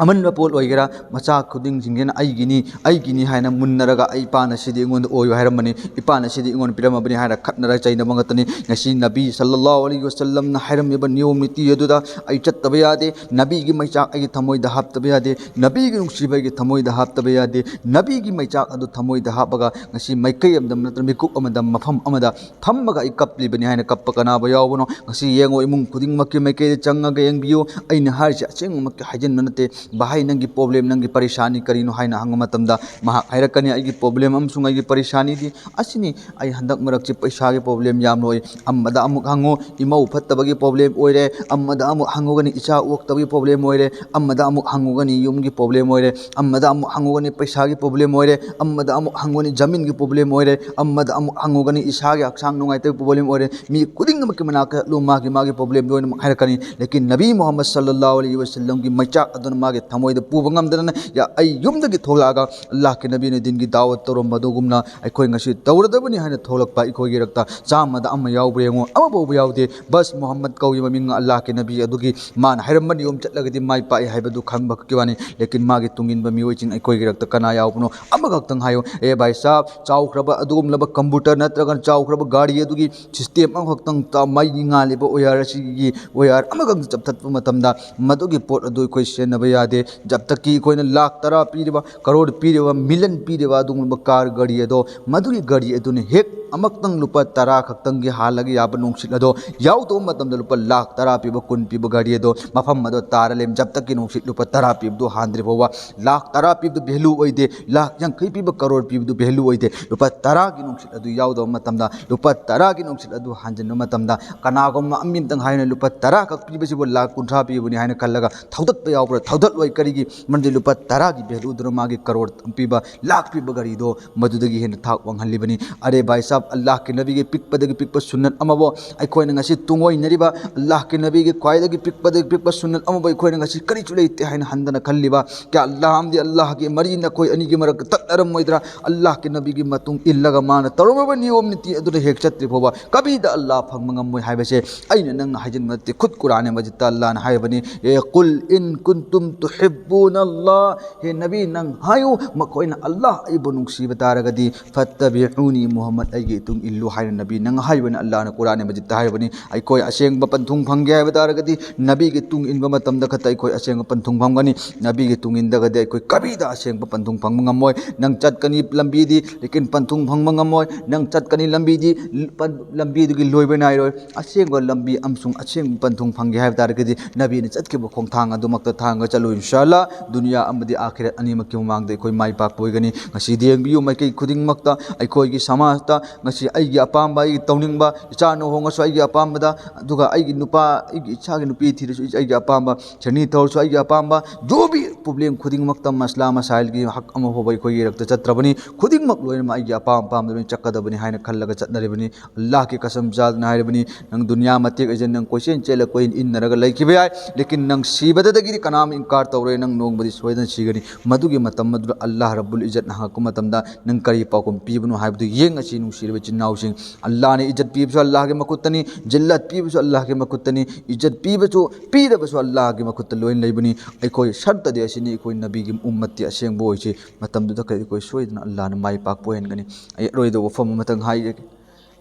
ꯑꯃꯟꯕ ꯄꯣꯠ ꯑꯣꯏꯒꯦꯔꯥ, ꯃꯆꯥ ꯈꯨꯗꯤꯡꯁꯤꯡꯁꯤꯅ "ꯑꯩꯒꯤꯅꯤ, ꯑꯩꯒꯤꯅꯤ" ꯍꯥꯏꯅ ꯃꯨꯟꯅꯔꯒ, "ꯑꯩ ꯏꯄꯥꯅ ꯁꯤꯗꯤ ꯑꯩꯉꯣꯟꯗ ꯑꯣꯏꯌꯨ ꯍꯥꯏꯔꯝꯕꯅꯤ, ꯏꯄꯥꯅ ꯁꯤꯗꯤ ꯑꯩꯉꯣꯟꯗ ꯄꯤꯔꯝꯃꯕꯅꯤ" ꯍꯥꯏꯅ ꯈꯠꯅꯔꯒ ꯆꯩꯅꯕ ꯉꯥꯛꯇꯅꯤ꯫ ꯉꯁꯤ ꯅꯕꯤ ꯁꯜꯂꯜꯂꯥꯍꯨ ꯑꯂꯩꯍꯤ ꯋꯁꯜꯂꯝꯅ ꯍꯥꯏꯔꯝꯃꯤꯕ ꯅꯤꯌꯣꯝ ꯅꯤꯇꯤ ꯑꯗꯨꯗ ꯑꯩ ꯆꯠꯇꯕ ꯌꯥꯗꯦ꯫ ꯅꯕꯤꯒꯤ ꯃꯩꯆꯥꯛ ꯑꯩꯒꯤ ꯊꯃꯣꯏꯗ ꯍꯥꯞꯇꯕ ꯌꯥꯗꯦ꯫ ꯅꯕꯤꯒꯤ ꯅꯨꯡꯁꯤꯕ ꯑꯩꯒꯤ ꯊꯃꯣꯏꯗ ꯍꯥꯞꯇꯕ ꯌꯥꯗꯦ꯫ ꯅꯕꯤꯒꯤ ꯃꯩꯆꯥꯛ ꯑꯗꯨ ꯊꯃꯣꯏꯗ ꯍꯥꯞꯄꯒ ꯉꯁꯤ ꯃꯥꯏꯀꯩ ꯑꯃꯗ ꯅꯠꯇ꯭ꯔꯒ ꯃꯤꯀꯨꯞ ꯑꯃꯗ, ꯃꯐꯝ ꯑꯃꯗ ꯊꯝꯃꯒ ꯑꯩ ꯀꯞꯂꯤꯕꯅꯤ ꯍꯥꯏꯅ ꯀꯞꯄ ꯀꯅꯥꯕ ꯌꯥꯎꯕꯅꯣ? ꯉꯁꯤ ꯌꯦꯡꯉꯣ, ꯏꯃꯨꯡ ꯈꯨꯗꯤꯡꯃꯛꯀꯤ ꯃꯥꯏꯀꯩꯗ ꯆꯪꯉꯒ ꯌꯦꯡꯕꯤꯌꯨ꯫ ꯑꯩꯅ ꯍꯥꯏꯔꯤꯁꯦ ꯑꯁꯦꯡꯕꯃꯛꯀꯤ ꯍꯥꯏꯖꯤꯟꯕ ꯅꯠꯇꯦ꯫ ꯚꯥꯏ, ꯅꯪꯒꯤ problem, ꯅꯪꯒꯤ ꯄꯔꯤꯁꯥꯅꯤ ꯀꯔꯤꯅꯣ ꯍꯥꯏꯅ ꯍꯪꯕ ꯃꯇꯝꯗ ꯃꯍꯥꯛ ꯍꯥꯏꯔꯛꯀꯅꯤ, "ꯑꯩꯒꯤ problem ꯑꯃꯁꯨꯡ ꯑꯩꯒꯤ ꯄꯔꯤꯁꯥꯅꯤꯗꯤ ꯑꯁꯤꯅꯤ, ꯑꯩ ꯍꯟꯗꯛ ꯃꯔꯛꯁꯤ ꯄꯩꯁꯥꯒꯤ problem ꯌꯥꯝ ꯂꯣꯏ꯫ ꯑꯃꯗ ꯑꯃꯨꯛ ꯍꯪꯉꯨ, ꯏꯃꯧ ꯐꯠꯇꯕꯒꯤ problem ꯑꯣꯏꯔꯦ, ꯑꯃꯗ ꯑꯃꯨꯛ ꯍꯪꯉꯨꯒꯅꯤ, ꯏꯆꯥ ꯑꯣꯛꯇꯕꯒꯤ problem ꯑꯣꯏꯔꯦ, ꯑꯃꯗ ꯑꯃꯨꯛ ꯍꯪꯉꯨꯒꯅꯤ, ꯌꯨꯝꯒꯤ problem ꯑꯣꯏꯔꯦ, ꯑꯃꯗ ꯑꯃꯨꯛ ꯍꯪꯉꯨꯒꯅꯤ, ꯄꯩꯁꯥꯒꯤ problem ꯑꯣꯏꯔꯦ, ꯑꯃꯗ ꯑꯃꯨꯛ ꯍꯪꯉꯨꯒꯅꯤ, ꯖꯃꯤꯟꯒꯤ problem ꯑꯣꯏꯔꯦ, ꯑꯃꯗ ꯑꯃꯨꯛ ꯍꯪꯉꯨꯒꯅꯤ, ꯏꯁꯥꯒꯤ ꯍꯛꯆꯥꯡ ꯅꯨꯡꯉꯥꯏꯇꯕꯒꯤ problem ꯑꯣꯏꯔꯦ꯫ ꯃꯤ ꯈꯨꯗꯤꯡꯃꯛꯀꯤ ꯃꯅꯥꯛꯇ ꯆꯠꯂꯨ, ꯃꯥꯒꯤ ꯃꯥꯒꯤ problem ꯂꯣꯏꯅꯃꯛ ꯍꯥꯏꯔꯛꯀꯅꯤ꯫ ꯂꯦꯀꯤꯟ ꯅꯕꯤ ꯃꯨꯍꯝꯃꯗ ꯁꯜꯂꯜꯂꯥꯍꯨ ꯑꯂꯩꯍꯤ ꯋꯁꯜꯂꯝꯒꯤ ꯃꯩꯆꯥꯛ ꯑꯗꯨꯅ ꯃꯥꯒꯤ ꯊꯃꯣꯏꯗ ꯄꯨꯕ ꯉꯝꯗꯅ, ꯌꯥ, ꯑꯩ ꯌꯨꯝꯗꯒꯤ ꯊꯣꯛꯂꯛꯑꯒ ꯑꯜꯂꯥꯍꯀꯤ ꯅꯕꯤꯅ ꯗꯤꯟꯒꯤ ꯗꯥꯋꯠ ꯇꯧꯔꯝꯕ ꯑꯗꯨꯒꯨꯝꯅ ꯑꯩꯈꯣꯏ ꯉꯁꯤ ꯇꯧꯔꯗꯕꯅꯤ ꯍꯥꯏꯅ ꯊꯣꯛꯂꯛꯄ ꯑꯩꯈꯣꯏꯒꯤ ꯔꯛꯇ ꯆꯥꯝꯃꯗ ꯑꯃ ꯌꯥꯎꯕ꯭ꯔꯥ ꯌꯦꯡꯉꯨ, ꯑꯃꯐꯥꯎꯕ ꯌꯥꯎꯗꯦ꯫ ꯕꯁ ꯃꯨꯍꯝꯃꯗ ꯀꯧꯏ ꯃꯃꯤꯡ ꯑꯜꯂꯥꯍꯀꯤ ꯅꯕꯤ ꯑꯗꯨꯒꯤ, ꯃꯥꯅ ꯍꯥꯏꯔꯝꯕ ꯅꯤꯌꯣꯝ ꯆꯠꯂꯒꯗꯤ ꯃꯥꯏ ꯄꯥꯛꯏ ꯍꯥꯏꯕꯗꯨ ꯈꯪꯕ ꯈꯛꯀꯤ ꯋꯥꯅꯤ꯫ ꯂꯦꯀꯤꯟ ꯃꯥꯒꯤ ꯇꯨꯡ ꯏꯟꯕ ꯃꯤꯑꯣꯏꯁꯤꯡ ꯑꯩꯈꯣꯏꯒꯤ ꯔꯛꯇ ꯀꯅꯥ ꯌꯥꯎꯕꯅꯣ? ꯑꯃꯈꯛꯇꯪ ꯍꯥꯏꯌꯨ꯫ ꯑꯦ ꯚꯥꯏ ꯁꯥꯍꯕ, ꯆꯥꯎꯈ꯭ꯔꯕ ꯑꯗꯨꯒꯨꯝꯂꯕ computer ꯅꯠꯇ꯭ꯔꯒ ꯆꯥꯎꯈ꯭ꯔꯕ ꯒꯥꯔꯤ ꯑꯗꯨꯒꯤ system ꯑꯃꯈꯛꯇꯪ ꯇ-, ꯃꯩ ꯉꯥꯜꯂꯤꯕ wire ꯑꯁꯤꯒꯤ wire ꯑꯃꯈꯛꯇꯪ ꯆꯞꯊꯠꯄ ꯃꯇꯝꯗ ꯃꯗꯨꯒꯤ ꯄꯣꯠ ꯑꯗꯨ ꯑꯩꯈꯣꯏ ꯁꯤꯖꯤꯟꯅꯕ ꯌꯥꯗꯦ꯫ ꯖꯕ ꯇꯛꯀꯤ ꯑꯩꯈꯣꯏꯅ ꯂꯥꯈ ꯇꯔꯥ ꯄꯤꯔꯤꯕ, ꯀꯔꯣꯔ ꯄꯤꯔꯤꯕ, million ꯄꯤꯔꯤꯕ ꯑꯗꯨꯒꯨꯝꯂꯕ car ꯒꯥꯔꯤ ꯑꯗꯣ, ꯃꯗꯨꯒꯤ ꯒꯥꯔꯤ ꯑꯗꯨꯅ ꯍꯦꯛ ꯑꯃꯛꯇꯪ ꯂꯨꯄꯥ ꯇꯔꯥ ꯈꯛꯇꯪꯒꯤ ꯍꯥꯜꯂꯒ ꯌꯥꯕ ꯅꯨꯡꯁꯤꯠ ꯑꯗꯣ ꯌꯥꯎꯗꯕ ꯃꯇꯝꯗ ꯂꯨꯄꯥ ꯂꯥꯈ ꯇꯔꯥ ꯄꯤꯕ, ꯀꯨꯟ ꯄꯤꯕ ꯒꯥꯔꯤ ꯑꯗꯣ ꯃꯐꯝ ꯑꯗꯣ ꯇꯥꯔ ꯂꯩꯔꯝ꯫ ꯖꯕ ꯇꯛꯀꯤ ꯅꯨꯡꯁꯤꯠ ꯂꯨꯄꯥ ꯇꯔꯥ ꯄꯤꯕꯗꯨ ꯍꯥꯟꯗ꯭ꯔꯤ ꯐꯥꯎꯕ ꯂꯥꯈ ꯇꯔꯥ ꯄꯤꯕꯗꯨ value ꯑꯣꯏꯗꯦ, ꯂꯥꯈ ꯌꯥꯡꯈꯩ ꯄꯤꯕ, ꯀꯔꯣꯔ ꯄꯤꯕꯗꯨ value ꯑꯣꯏꯗꯦ꯫ ꯂꯨꯄꯥ ꯇꯔꯥꯒꯤ ꯅꯨꯡꯁꯤꯠ ꯑꯗꯨ ꯌꯥꯎꯗꯕ ꯃꯇꯝꯗ, ꯂꯨꯄꯥ ꯇꯔꯥꯒꯤ ꯅꯨꯡꯁꯤꯠ ꯑꯗꯨ ꯍꯥꯟꯖꯤꯟꯕ ꯃꯇꯝꯗ, ꯀꯅꯥꯒꯨꯝꯕ ꯃꯤ ꯑꯃꯇꯪ ꯍꯥꯏꯅ ꯂꯨꯄꯥ ꯇꯔꯥ ꯈꯛ ꯄꯤꯕꯁꯤꯕꯨ ꯂꯥꯈ ꯀꯨꯟꯊ꯭ꯔꯥ ꯄꯤꯕꯅꯤ ꯍꯥꯏꯅ ꯈꯜꯂꯒ ꯊꯧꯗꯠꯄ ꯌꯥꯎꯕ꯭ꯔꯥ? ꯊꯧꯗꯠꯂꯣꯏ꯫ ꯀꯔꯤꯒꯤ? ꯃꯔꯝꯗꯤ ꯂꯨꯄꯥ ꯇꯔꯥꯒꯤ value ꯗꯨꯅ ꯃꯥꯒꯤ ꯀꯔꯣꯔ ꯄꯤꯕ, ꯂꯥꯈ ꯄꯤꯕ ꯒꯥꯔꯤꯗꯣ ꯃꯗꯨꯗꯒꯤ ꯍꯦꯟꯅ ꯊꯥꯛ ꯋꯥꯡꯍꯜꯂꯤꯕꯅꯤ꯫ ꯑꯔꯦ ꯚꯥꯏ ꯁꯥꯍꯕ, ꯑꯜꯂꯥꯍꯀꯤ ꯅꯕꯤꯒꯤ ꯄꯤꯛꯄꯗꯒꯤ ꯄꯤꯛꯄ ꯁꯨꯟꯅꯠ ꯑꯃꯕꯨ ꯑꯩꯈꯣꯏꯅ ꯉꯁꯤ ꯇꯨꯡꯑꯣꯏꯅꯔꯤꯕ, ꯑꯜꯂꯥꯍꯀꯤ ꯅꯕꯤꯒꯤ ꯈ꯭ꯋꯥꯏꯗꯒꯤ ꯄꯤꯛꯄꯗꯒꯤ ꯄꯤꯛꯄ ꯁꯨꯟꯅꯠ ꯑꯃꯕꯨ ꯑꯩꯈꯣꯏꯅ ꯉꯁꯤ ꯀꯔꯤꯁꯨ ꯂꯩꯇꯦ ꯍꯥꯏꯅ ꯍꯟꯗꯅ ꯈꯜꯂꯤꯕ, ꯀꯌꯥ ꯑꯜꯂꯥꯍ ꯑꯃꯗꯤ ꯑꯜꯂꯥꯍꯒꯤ ꯃꯔꯤ ꯅꯈꯣꯏ ꯑꯅꯤꯒꯤ ꯃꯔꯛꯇ ꯇꯠꯅꯔꯝꯃꯣꯏꯗ꯭ꯔꯥ? ꯑꯜꯂꯥꯍꯀꯤ ꯅꯕꯤꯒꯤ ꯃꯇꯨꯡ ꯏꯜꯂꯒ ꯃꯥꯅ ꯇꯧꯔꯝꯃꯕ ꯅꯤꯌꯣꯝ ꯅꯤꯇꯤ ꯑꯗꯨꯗ ꯍꯦꯛ ꯆꯠꯇ꯭ꯔꯤ ꯐꯥꯎꯕ ꯀꯕꯤꯗ ꯑꯜꯂꯥꯍ ꯐꯪꯕ ꯉꯝꯃꯣꯏ ꯍꯥꯏꯕꯁꯦ ꯑꯩꯅ ꯅꯪꯅ ꯍꯥꯏꯖꯤꯟꯕ ꯅꯠꯇꯦ꯫ ꯈꯨꯠ ꯀꯨꯔꯥꯟ ꯃꯖꯤꯗꯇ ꯑꯜꯂꯥꯍꯅ ꯍꯥꯏꯕꯅꯤ, "ꯑꯦ, ꯀꯨꯜ ꯏꯟ ꯀꯨꯟꯇꯨꯝ ꯇꯨꯍꯤꯕꯨꯅ ꯑꯜꯂꯥꯍ", ꯍꯦ ꯅꯕꯤ, ꯅꯪ ꯍꯥꯏꯌꯨ, ꯃꯈꯣꯏꯅ ꯑꯜꯂꯥꯍ ꯑꯩꯕꯨ ꯅꯨꯡꯁꯤꯕ ꯇꯥꯔꯒꯗꯤ, "ꯐꯠꯇꯕꯤꯎꯅꯤ ꯃꯨꯍꯝꯃꯗ, ꯑꯩꯒꯤ ꯏꯇꯨꯡ ꯏꯜꯂꯨ" ꯍꯥꯏꯅ ꯅꯕꯤ ꯅꯪ ꯍꯥꯏꯌꯨꯅ ꯑꯜꯂꯥꯍꯅ ꯀꯨꯔꯥꯟ ꯃꯖꯤꯗꯇ ꯍꯥꯏꯔꯕꯅꯤ꯫ ꯑꯩꯈꯣꯏ ꯑꯁꯦꯡꯕ ꯄꯟꯊꯨꯡ ꯐꯪꯒꯦ ꯍꯥꯏꯕ ꯇꯥꯔꯒꯗꯤ ꯅꯕꯤꯒꯤ ꯇꯨꯡ ꯏꯟꯕ ꯃꯇꯝꯗ ꯈꯛꯇ ꯑꯩꯈꯣꯏ ꯑꯁꯦꯡꯕ ꯄꯟꯊꯨꯡ ꯐꯪꯒꯅꯤ꯫ ꯅꯕꯤꯒꯤ ꯇꯨꯡ ꯏꯟꯗꯒꯗꯤ ꯑꯩꯈꯣꯏ ꯀꯕꯤꯗ ꯑꯁꯦꯡꯕ ꯄꯟꯊꯨꯡ ꯐꯪꯕ ꯉꯝꯃꯣꯏ꯫ ꯅꯪ ꯆꯠꯀꯅꯤ ꯂꯝꯕꯤꯗꯤ, ꯂꯦꯀꯤꯟ ꯄꯟꯊꯨꯡ ꯐꯪꯕ ꯉꯝꯃꯣꯏ꯫ ꯅꯪ ꯆꯠꯀꯅꯤ ꯂꯝꯕꯤꯗꯤ, ꯄꯟ-, ꯂꯝꯕꯤꯗꯨꯒꯤ ꯂꯣꯏꯕ ꯅꯥꯏꯔꯣꯏ꯫ ꯑꯁꯦꯡꯕ ꯂꯝꯕꯤ ꯑꯃꯁꯨꯡ ꯑꯁꯦꯡꯕ ꯄꯟꯊꯨꯡ ꯐꯪꯒꯦ ꯍꯥꯏꯕ ꯇꯥꯔꯒꯗꯤ ꯅꯕꯤꯅ ꯆꯠꯈꯤꯕ ꯈꯣꯡꯊꯥꯡ ꯑꯗꯨꯃꯛꯇ ꯊꯥꯡꯒ ꯆꯠꯂꯨ꯫ ꯏꯟꯁꯥ ꯑꯜꯂꯥ, ꯗꯨꯅꯤꯌꯥ ꯑꯃꯗꯤ ꯑꯥꯈꯤꯔꯠ ꯑꯅꯤꯃꯛꯀꯤ ꯃꯃꯥꯡꯗ ꯑꯩꯈꯣꯏ ꯃꯥꯏ ꯄꯥꯛꯄ ꯑꯣꯏꯒꯅꯤ꯫ ꯉꯁꯤꯗꯤ ꯌꯦꯡꯕꯤꯌꯨ, ꯃꯥꯏꯀꯩ ꯈꯨꯗꯤꯡꯃꯛꯇ ꯑꯩꯈꯣꯏꯒꯤ ꯁꯃꯥꯖꯇ ꯉꯁꯤ ꯑꯩꯒꯤ ꯑꯄꯥꯝꯕ, ꯑꯩꯒꯤ ꯇꯧꯅꯤꯡꯕ, ꯏꯆꯥ ꯂꯨꯍꯣꯡꯉꯁꯨ ꯑꯩꯒꯤ ꯑꯄꯥꯝꯕꯗ, ꯑꯗꯨꯒ ꯑꯩꯒꯤ ꯅꯨꯄꯥ, ꯑꯩꯒꯤ ꯏꯆꯥꯒꯤ ꯅꯨꯄꯤ ꯊꯤꯔꯁꯨ ꯑꯩꯒꯤ ꯑꯄꯥꯝꯕ, ꯁꯦꯅꯤ ꯊꯧꯔꯁꯨ ꯑꯩꯒꯤ ꯑꯄꯥꯝꯕ, ꯖꯣꯕꯤ ꯄ꯭ꯔꯣꯕ꯭ꯂꯦꯝ ꯈꯨꯗꯤꯡꯃꯛꯇ ꯃꯁꯂꯥ ꯃꯁꯥꯏꯜꯒꯤ ꯍꯛ ꯑꯃ ꯐꯥꯎꯕ ꯑꯩꯈꯣꯏꯒꯤ ꯏꯔꯛꯇ ꯆꯠꯇ꯭ꯔꯕꯅꯤ꯫ ꯈꯨꯗꯤꯡꯃꯛ ꯂꯣꯏꯅꯃꯛ ꯑꯩꯒꯤ ꯑꯄꯥꯝ ꯑꯄꯥꯝꯕꯗ ꯂꯣꯏꯅ ꯆꯠꯀꯗꯕꯅꯤ ꯍꯥꯏꯅ ꯈꯜꯂꯒ ꯆꯠꯅꯔꯤꯕꯅꯤ꯫ ꯑꯜꯂꯥꯍꯒꯤ ꯀꯁꯝ ꯆꯥꯗꯨꯅ ꯍꯥꯏꯔꯤꯕꯅꯤ, ꯅꯪ ꯗꯨꯅꯤꯌꯥ ꯃꯇꯦꯛ ꯑꯁꯤꯗ ꯅꯪ ꯀꯣꯏꯆꯦꯟ ꯆꯦꯜꯂ ꯀꯣꯏ ꯏꯟꯅꯔꯒ ꯂꯩꯈꯤꯕ ꯌꯥꯏ, ꯂꯦꯀꯤꯟ ꯅꯪ ꯁꯤꯕꯗꯒꯤꯗꯤ ꯀꯅꯥꯝ ꯏꯟꯀꯥꯔ ꯇꯧꯔꯣꯏ, ꯅꯪ ꯅꯣꯡꯃꯗꯤ ꯁꯣꯏꯗꯅ ꯁꯤꯒꯅꯤ꯫ ꯃꯗꯨꯒꯤ ꯃꯇꯝ ꯑꯗꯨꯗ ꯑꯜꯂꯥꯍ ꯔꯕꯨꯜ ꯏꯖꯠꯅ ꯍꯪꯉꯛꯄ ꯃꯇꯝꯗ ꯅꯪ ꯀꯔꯤ ꯄꯥꯎꯈꯨꯝ ꯄꯤꯕꯅꯣ ꯍꯥꯏꯕꯗꯨ ꯌꯦꯡ ꯑꯁꯤ, ꯅꯨꯡꯁꯤꯔꯕ ꯏꯆꯤꯟ ꯏꯅꯥꯎꯁꯤꯡ꯫ ꯑꯜꯂꯥꯍꯅ ꯏꯖꯠ ꯄꯤꯕꯁꯨ ꯑꯜꯂꯥꯍꯒꯤ ꯃꯈꯨꯠꯇꯅꯤ, ꯖꯤꯜꯂꯠ ꯄꯤꯕꯁꯨ ꯑꯜꯂꯥꯍꯒꯤ ꯃꯈꯨꯠꯇꯅꯤ, ꯏꯖꯠ ꯄꯤꯕꯁꯨ ꯄꯤꯗꯕꯁꯨ ꯑꯜꯂꯥꯍꯒꯤ ꯃꯈꯨꯠꯇ ꯂꯣꯏꯅ ꯂꯩꯕꯅꯤ꯫ ꯑꯩꯈꯣꯏ ꯁꯔꯇꯗꯤ ꯑꯁꯤꯅꯤ, ꯑꯩꯈꯣꯏ ꯅꯕꯤꯒꯤ ꯎꯝꯃꯠꯇꯤ ꯑꯁꯦꯡꯕ ꯑꯣꯏꯁꯤ꯫ ꯃꯇꯝꯗꯨꯗ ꯀꯔꯤ ꯑꯩꯈꯣꯏ ꯁꯣꯏꯗꯅ ꯑꯜꯂꯥꯍꯅ ꯃꯥꯏ ꯄꯥꯛꯄ ꯑꯣꯏꯍꯟꯒꯅꯤ꯫ ꯑꯩ ꯑꯔꯣꯏꯗꯕ ꯋꯥꯐꯝ ꯑꯃꯇꯪ ꯍꯥꯏꯖꯒꯦ꯫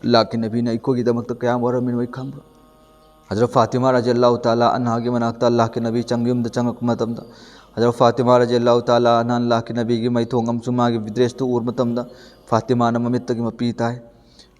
ꯑꯜꯂꯥꯍꯀꯤ ꯅꯕꯤꯅ ꯑꯩꯈꯣꯏꯒꯤꯗꯃꯛꯇ ꯀꯌꯥꯝ ꯋꯥꯔꯝꯃꯤ ꯅꯣꯏ ꯈꯪꯕ꯭ꯔꯥ? ꯍꯖꯔꯠ ꯐꯥꯇꯤꯃꯥ ꯔꯖꯤꯌꯜꯂꯥꯍꯨ ꯇꯥꯂꯥ ꯑꯟꯍꯥꯒꯤ ꯃꯅꯥꯛꯇ ꯑꯜꯂꯥꯍꯀꯤ ꯅꯕꯤ ꯆꯪ-, ꯌꯨꯝꯗ ꯆꯪꯉꯛꯄ ꯃꯇꯝꯗ, ꯍꯖꯔꯠ ꯐꯥꯇꯤꯃꯥ ꯔꯖꯤꯌꯜꯂꯥꯍꯨ ꯇꯥꯂꯥ ꯑꯟꯍꯥ ꯑꯜꯂꯥꯍꯀꯤ ꯅꯕꯤꯒꯤ ꯃꯥꯏꯊꯣꯡ ꯑꯃꯁꯨꯡ ꯃꯥꯒꯤ ꯗ꯭ꯔꯦꯁꯇꯨ ꯎꯕ ꯃꯇꯝꯗ, ꯐꯥꯇꯤꯃꯥꯅ ꯃꯃꯤꯠꯇꯒꯤ ꯃꯄꯤ ꯇꯥꯏ꯫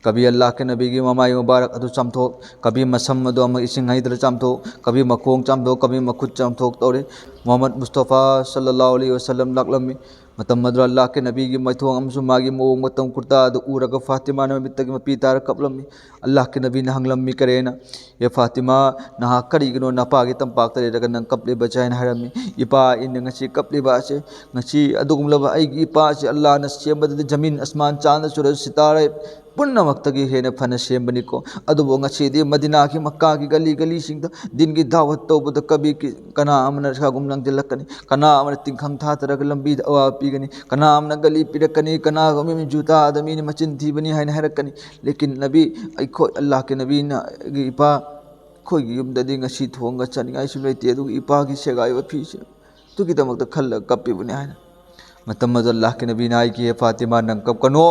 ꯀꯕꯤ ꯑꯜꯂꯥꯍꯀꯤ ꯅꯕꯤꯒꯤ ꯃꯃꯥꯏ ꯃꯨꯕꯥꯔꯛ ꯑꯗꯨ ꯆꯥꯝꯊꯣꯛ, ꯀꯕꯤ ꯃꯁꯝ ꯑꯗꯨ ꯑꯃꯨꯛ ꯏꯁꯤꯡ ꯍꯩꯗꯨꯅ ꯆꯥꯝꯊꯣꯛ, ꯀꯕꯤ ꯃꯈꯣꯡ ꯆꯥꯝꯊꯣꯛ, ꯀꯕꯤ ꯃꯈꯨꯠ ꯆꯥꯝꯊꯣꯛ ꯇꯧꯔꯦ꯫ ꯃꯨꯍꯝꯃꯗ ꯃꯨꯁꯇꯐꯥ ꯁꯜꯂꯜꯂꯥꯍꯨ ꯑꯂꯩꯍꯤ ꯋꯁꯜꯂꯝ ꯂꯥꯛꯂꯝꯃꯤ꯫ ꯃꯇꯝ ꯑꯗꯨꯗ ꯑꯜꯂꯥꯍꯀꯤ ꯅꯕꯤꯒꯤ ꯃꯥꯏꯊꯣꯡ ꯑꯃꯁꯨꯡ ꯃꯥꯒꯤ ꯃꯑꯣꯡ ꯃꯇꯧ ꯀꯨꯔꯇꯥ ꯑꯗꯨ ꯎꯔꯒ ꯐꯥꯇꯤꯃꯥꯅ ꯃꯃꯤꯠꯇꯒꯤ ꯃꯄꯤ ꯇꯥꯔ ꯀꯞꯂꯝꯃꯤ꯫ ꯑꯜꯂꯥꯍꯀꯤ ꯅꯕꯤꯅ ꯍꯪꯂꯝꯃꯤ ꯀꯔꯦꯅ, "ꯑꯦ ꯐꯥꯇꯤꯃꯥ, ꯅꯍꯥꯛ ꯀꯔꯤꯒꯤꯅꯣ ꯅꯄꯥꯒꯤ ꯇꯝꯄꯥꯛꯇ ꯂꯩꯔꯒ ꯅꯪ ꯀꯞꯂꯤꯕꯁꯦ?" ꯍꯥꯏꯅ ꯍꯥꯏꯔꯝꯃꯤ꯫ "ꯏꯄꯥ, ꯑꯩꯅ ꯉꯁꯤ ꯀꯞꯂꯤꯕ ꯑꯁꯦ, ꯉꯁꯤ ꯑꯗꯨꯒꯨꯝꯂꯕ ꯑꯩꯒꯤ ꯏꯄꯥ ꯑꯁꯤ ꯑꯜꯂꯥꯍꯅ ꯁꯦꯝꯕꯗꯗꯤ ꯖꯃꯤꯟ ꯑꯁꯃꯥꯟ ꯆꯥꯟꯗ ꯁꯨꯔꯖ ꯁꯤꯇꯥꯔꯥ ꯄꯨꯝꯅꯃꯛꯇꯒꯤ ꯍꯦꯟꯅ ꯐꯅ ꯁꯦꯝꯕꯅꯤꯀꯣ꯫ ꯑꯗꯨꯕꯨ ꯉꯁꯤꯗꯤ ꯃꯗꯤꯅꯥꯒꯤ, ꯃꯛꯀꯥꯒꯤ ꯒꯂꯤ ꯒꯂꯤꯁꯤꯡꯗ ꯗꯤꯟꯒꯤ ꯗꯥꯋꯠ ꯇꯧꯕꯗ ꯀꯕꯤ ꯀꯤ-, ꯀꯅꯥ ꯑꯃꯅ ꯁꯥꯒꯨꯝ ꯂꯪꯁꯤꯜꯂꯛꯀꯅꯤ, ꯀꯅꯥ ꯑꯃꯅ ꯇꯤꯡꯈꯪ ꯊꯥꯊꯔꯒ ꯂꯝꯕꯤꯗ ꯑꯋꯥꯕ ꯄꯤꯒꯅꯤ, ꯀꯅꯥ ꯑꯃꯅ ꯒꯂꯤ ꯄꯤꯔꯛꯀꯅꯤ, ꯀꯅꯥꯒꯨꯝꯕ ꯃꯤ ꯖꯨꯇꯥ ꯑꯗ ꯃꯤꯅ ꯃꯆꯤꯟ ꯊꯤꯕꯅꯤ ꯍꯥꯏꯅ ꯍꯥꯏꯔꯛꯀꯅꯤ꯫ ꯂꯦꯀꯤꯟ ꯅꯕꯤ, ꯑꯩꯈꯣꯏ ꯑꯜꯂꯥꯍꯀꯤ ꯅꯕꯤꯅ, ꯑꯩꯒꯤ ꯏꯄꯥ, ꯑꯩꯈꯣꯏꯒꯤ ꯌꯨꯝꯗꯗꯤ ꯉꯁꯤ ꯊꯣꯡꯒ ꯆꯥꯅꯤꯡꯉꯥꯏꯁꯨ ꯂꯩꯇꯦ, ꯑꯗꯨꯒ ꯏꯄꯥꯒꯤ ꯁꯦꯒꯥꯏꯕ ꯐꯤꯁꯦ ꯑꯗꯨꯒꯤꯗꯃꯛꯇ ꯈꯜꯂꯒ ꯀꯞꯄꯤꯕꯅꯤ" ꯍꯥꯏꯅ꯫ ꯃꯇꯝ ꯑꯗꯨꯗ ꯑꯜꯂꯥꯍꯀꯤ ꯅꯕꯤꯅ ꯍꯥꯏꯈꯤ, "ꯍꯦ ꯐꯥꯇꯤꯃꯥ, ꯅꯪ ꯀꯞꯀꯅꯨ,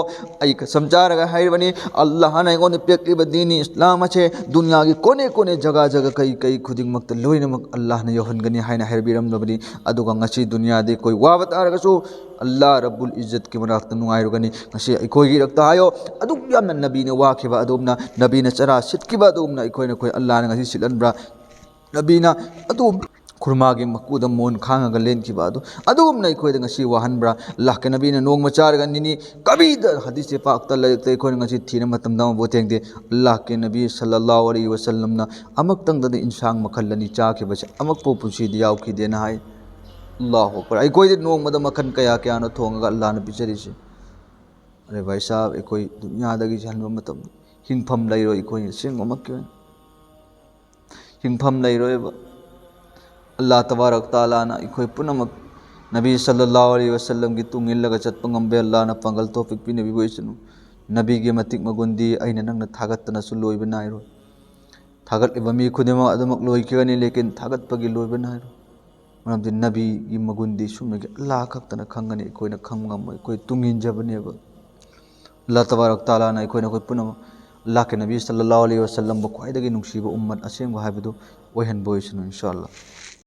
ꯑꯩ ꯀꯁꯝ ꯆꯥꯔꯒ ꯍꯥꯏꯔꯤꯕꯅꯤ, ꯑꯜꯂꯥꯍꯅ ꯑꯩꯉꯣꯟꯗ ꯄꯤꯔꯛꯂꯤꯕ ꯗꯤꯟ ꯏꯁꯂꯥꯝ ꯑꯁꯦ ꯗꯨꯅꯤꯌꯥꯒꯤ ꯀꯣꯅꯦ ꯀꯣꯅꯦ, ꯖꯒꯥ ꯖꯒꯥ, ꯀꯩ ꯀꯩ ꯈꯨꯗꯤꯡꯃꯛꯇ ꯂꯣꯏꯅꯃꯛ ꯑꯜꯂꯥꯍꯅ ꯌꯧꯍꯟꯒꯅꯤ" ꯍꯥꯏꯅ ꯍꯥꯏꯕꯤꯔꯝꯂꯕꯅꯤ꯫ ꯑꯗꯨꯒ ꯉꯁꯤ ꯗꯨꯅꯤꯌꯥꯗ ꯑꯩꯈꯣꯏ ꯋꯥꯕ ꯇꯥꯔꯒꯁꯨ ꯑꯜꯂꯥꯍ ꯔꯕꯨꯜ ꯏꯖꯠꯀꯤ ꯃꯅꯥꯛꯇ ꯅꯨꯡꯉꯥꯏꯔꯨꯒꯅꯤ꯫ ꯉꯁꯤ ꯑꯩꯈꯣꯏꯒꯤ ꯏꯔꯛꯇ ꯍꯥꯏꯌꯣ, ꯑꯗꯨꯛ ꯌꯥꯝꯅ ꯅꯕꯤꯅ ꯋꯥꯈꯤꯕ ꯑꯗꯨꯒꯨꯝꯅ, ꯅꯕꯤꯅ ꯆꯔꯥ ꯁꯤꯠꯈꯤꯕ ꯑꯗꯨꯒꯨꯝꯅ ꯑꯩꯈꯣꯏꯅ, ꯑꯩꯈꯣꯏ ꯑꯜꯂꯥꯍꯅ ꯉꯁꯤ ꯁꯤꯠꯍꯟꯕ꯭ꯔꯥ? ꯅꯕꯤꯅ ꯑꯗꯨ ꯈꯨꯔꯃꯥꯒꯤ ꯃꯀꯨꯗ ꯃꯣꯟ ꯈꯥꯡꯉꯒ ꯂꯦꯟꯈꯤꯕ ꯑꯗꯨ, ꯑꯗꯨꯒꯨꯝꯅ ꯑꯩꯈꯣꯏꯗ ꯉꯁꯤ ꯋꯥꯍꯟꯕ꯭ꯔꯥ? ꯑꯜꯂꯥꯍꯀꯤ ꯅꯕꯤꯅ ꯅꯣꯡꯃ ꯆꯥꯔꯒ ꯅꯤꯅꯤ, ꯀꯕꯤꯗ ꯍꯗꯤꯁ ꯄꯥꯛꯇ, ꯂꯥꯏꯔꯤꯛꯇ ꯑꯩꯈꯣꯏꯅ ꯉꯁꯤ ꯊꯤꯅ ꯃꯇꯝꯗ ꯑꯃꯐꯥꯎ ꯊꯦꯡꯗꯦ꯫ ꯑꯜꯂꯥꯍꯀꯤ ꯅꯕꯤ ꯁꯜꯂꯜꯂꯥꯍꯨ ꯑꯂꯩꯍꯤ ꯋꯁꯜꯂꯝꯅ ꯑꯃꯨꯛꯇꯪꯗꯗꯤ ꯏꯟꯁꯥꯡ ꯃꯈꯜ ꯑꯅꯤ ꯆꯥꯈꯤꯕꯁꯦ ꯑꯃꯨꯛꯐꯥꯎ ꯄꯨꯟꯁꯤꯗ ꯌꯥꯎꯈꯤꯗꯦꯅ ꯍꯥꯏ꯫ ꯑꯜꯂꯥꯍꯨ ꯑꯛꯕꯔ꯫ ꯑꯩꯈꯣꯏꯗꯤ ꯅꯣꯡꯃꯗ ꯃꯈꯜ ꯀꯌꯥ ꯀꯌꯥꯅꯣ ꯊꯣꯡꯉꯒ ꯑꯜꯂꯥꯍꯅ ꯄꯤꯖꯔꯤꯁꯦ? ꯑꯔꯦ ꯚꯥꯏ ꯁꯥꯍꯕ, ꯑꯩꯈꯣꯏ ꯗꯨꯅꯤꯌꯥꯗꯒꯤ ꯍꯟꯕ ꯃꯇꯝꯗ ꯍꯤꯡꯐꯝ ꯂꯩꯔꯣꯏ꯫ ꯑꯩꯈꯣꯏ ꯑꯁꯦꯡꯕꯃꯛꯀꯤ ꯑꯣꯏꯅ ꯍꯤꯡꯐꯝ ꯂꯩꯔꯣꯏꯕ꯫ ꯑꯜꯂꯥꯍ ꯇꯕꯥꯔꯛ ꯇꯥꯂꯥꯅ ꯑꯩꯈꯣꯏ ꯄꯨꯝꯅꯃꯛ ꯅꯕꯤ ꯁꯜꯂꯜꯂꯥꯍꯨ ꯑꯂꯩꯍꯤ ꯋꯁꯜꯂꯝꯒꯤ ꯇꯨꯡ ꯏꯜꯂꯒ ꯆꯠꯄ ꯉꯝꯕ ꯑꯜꯂꯥꯍꯅ ꯄꯥꯡꯒꯜ ꯇꯧꯐꯤꯛ ꯄꯤꯅꯕꯤꯕ ꯑꯣꯏꯁꯅꯨ꯫ ꯅꯕꯤꯒꯤ ꯃꯇꯤꯛ ꯃꯒꯨꯟꯗꯤ ꯑꯩꯅ ꯅꯪꯅ ꯊꯥꯒꯠꯇꯅꯁꯨ ꯂꯣꯏꯕ ꯅꯥꯏꯔꯣꯏ꯫ ꯊꯥꯒꯠꯂꯤꯕ ꯃꯤ ꯈꯨꯗꯤꯡꯃꯛ ꯑꯗꯨꯃꯛ ꯂꯣꯏꯈꯤꯒꯅꯤ, ꯂꯦꯀꯤꯟ ꯊꯥꯒꯠꯄꯒꯤ ꯂꯣꯏꯕ ꯅꯥꯏꯔꯣꯏ꯫ ꯃꯔꯝꯗꯤ ꯅꯕꯤꯒꯤ ꯃꯒꯨꯟꯗꯤ ꯁꯨꯝꯅꯒꯤ ꯑꯜꯂꯥꯍ ꯈꯛꯇꯅ ꯈꯪꯒꯅꯤ, ꯑꯩꯈꯣꯏꯅ ꯈꯪꯕ ꯉꯝꯃꯣꯏ, ꯑꯩꯈꯣꯏ ꯇꯨꯡ ꯏꯟꯖꯕꯅꯦꯕ꯫ ꯑꯜꯂꯥꯍ ꯇꯕꯥꯔꯛ ꯇꯥꯂꯥꯅ ꯑꯩꯈꯣꯏꯅ ꯑꯩꯈꯣꯏ ꯄꯨꯝꯅꯃꯛ ꯑꯜꯂꯥꯍꯀꯤ ꯅꯕꯤ ꯁꯜꯂꯜꯂꯥꯍꯨ ꯑꯂꯩꯍꯤ ꯋꯁꯜꯂꯝꯕꯨ ꯈ꯭ꯋꯥꯏꯗꯒꯤ ꯅꯨꯡꯁꯤꯕ ꯎꯝꯃꯠ ꯑꯁꯦꯡꯕ ꯍꯥꯏꯕꯗꯨ ꯑꯣꯏꯍꯟꯕ ꯑꯣꯏꯁꯅꯨ, ꯏꯟꯁꯥ ꯑꯜꯂꯥꯍ꯫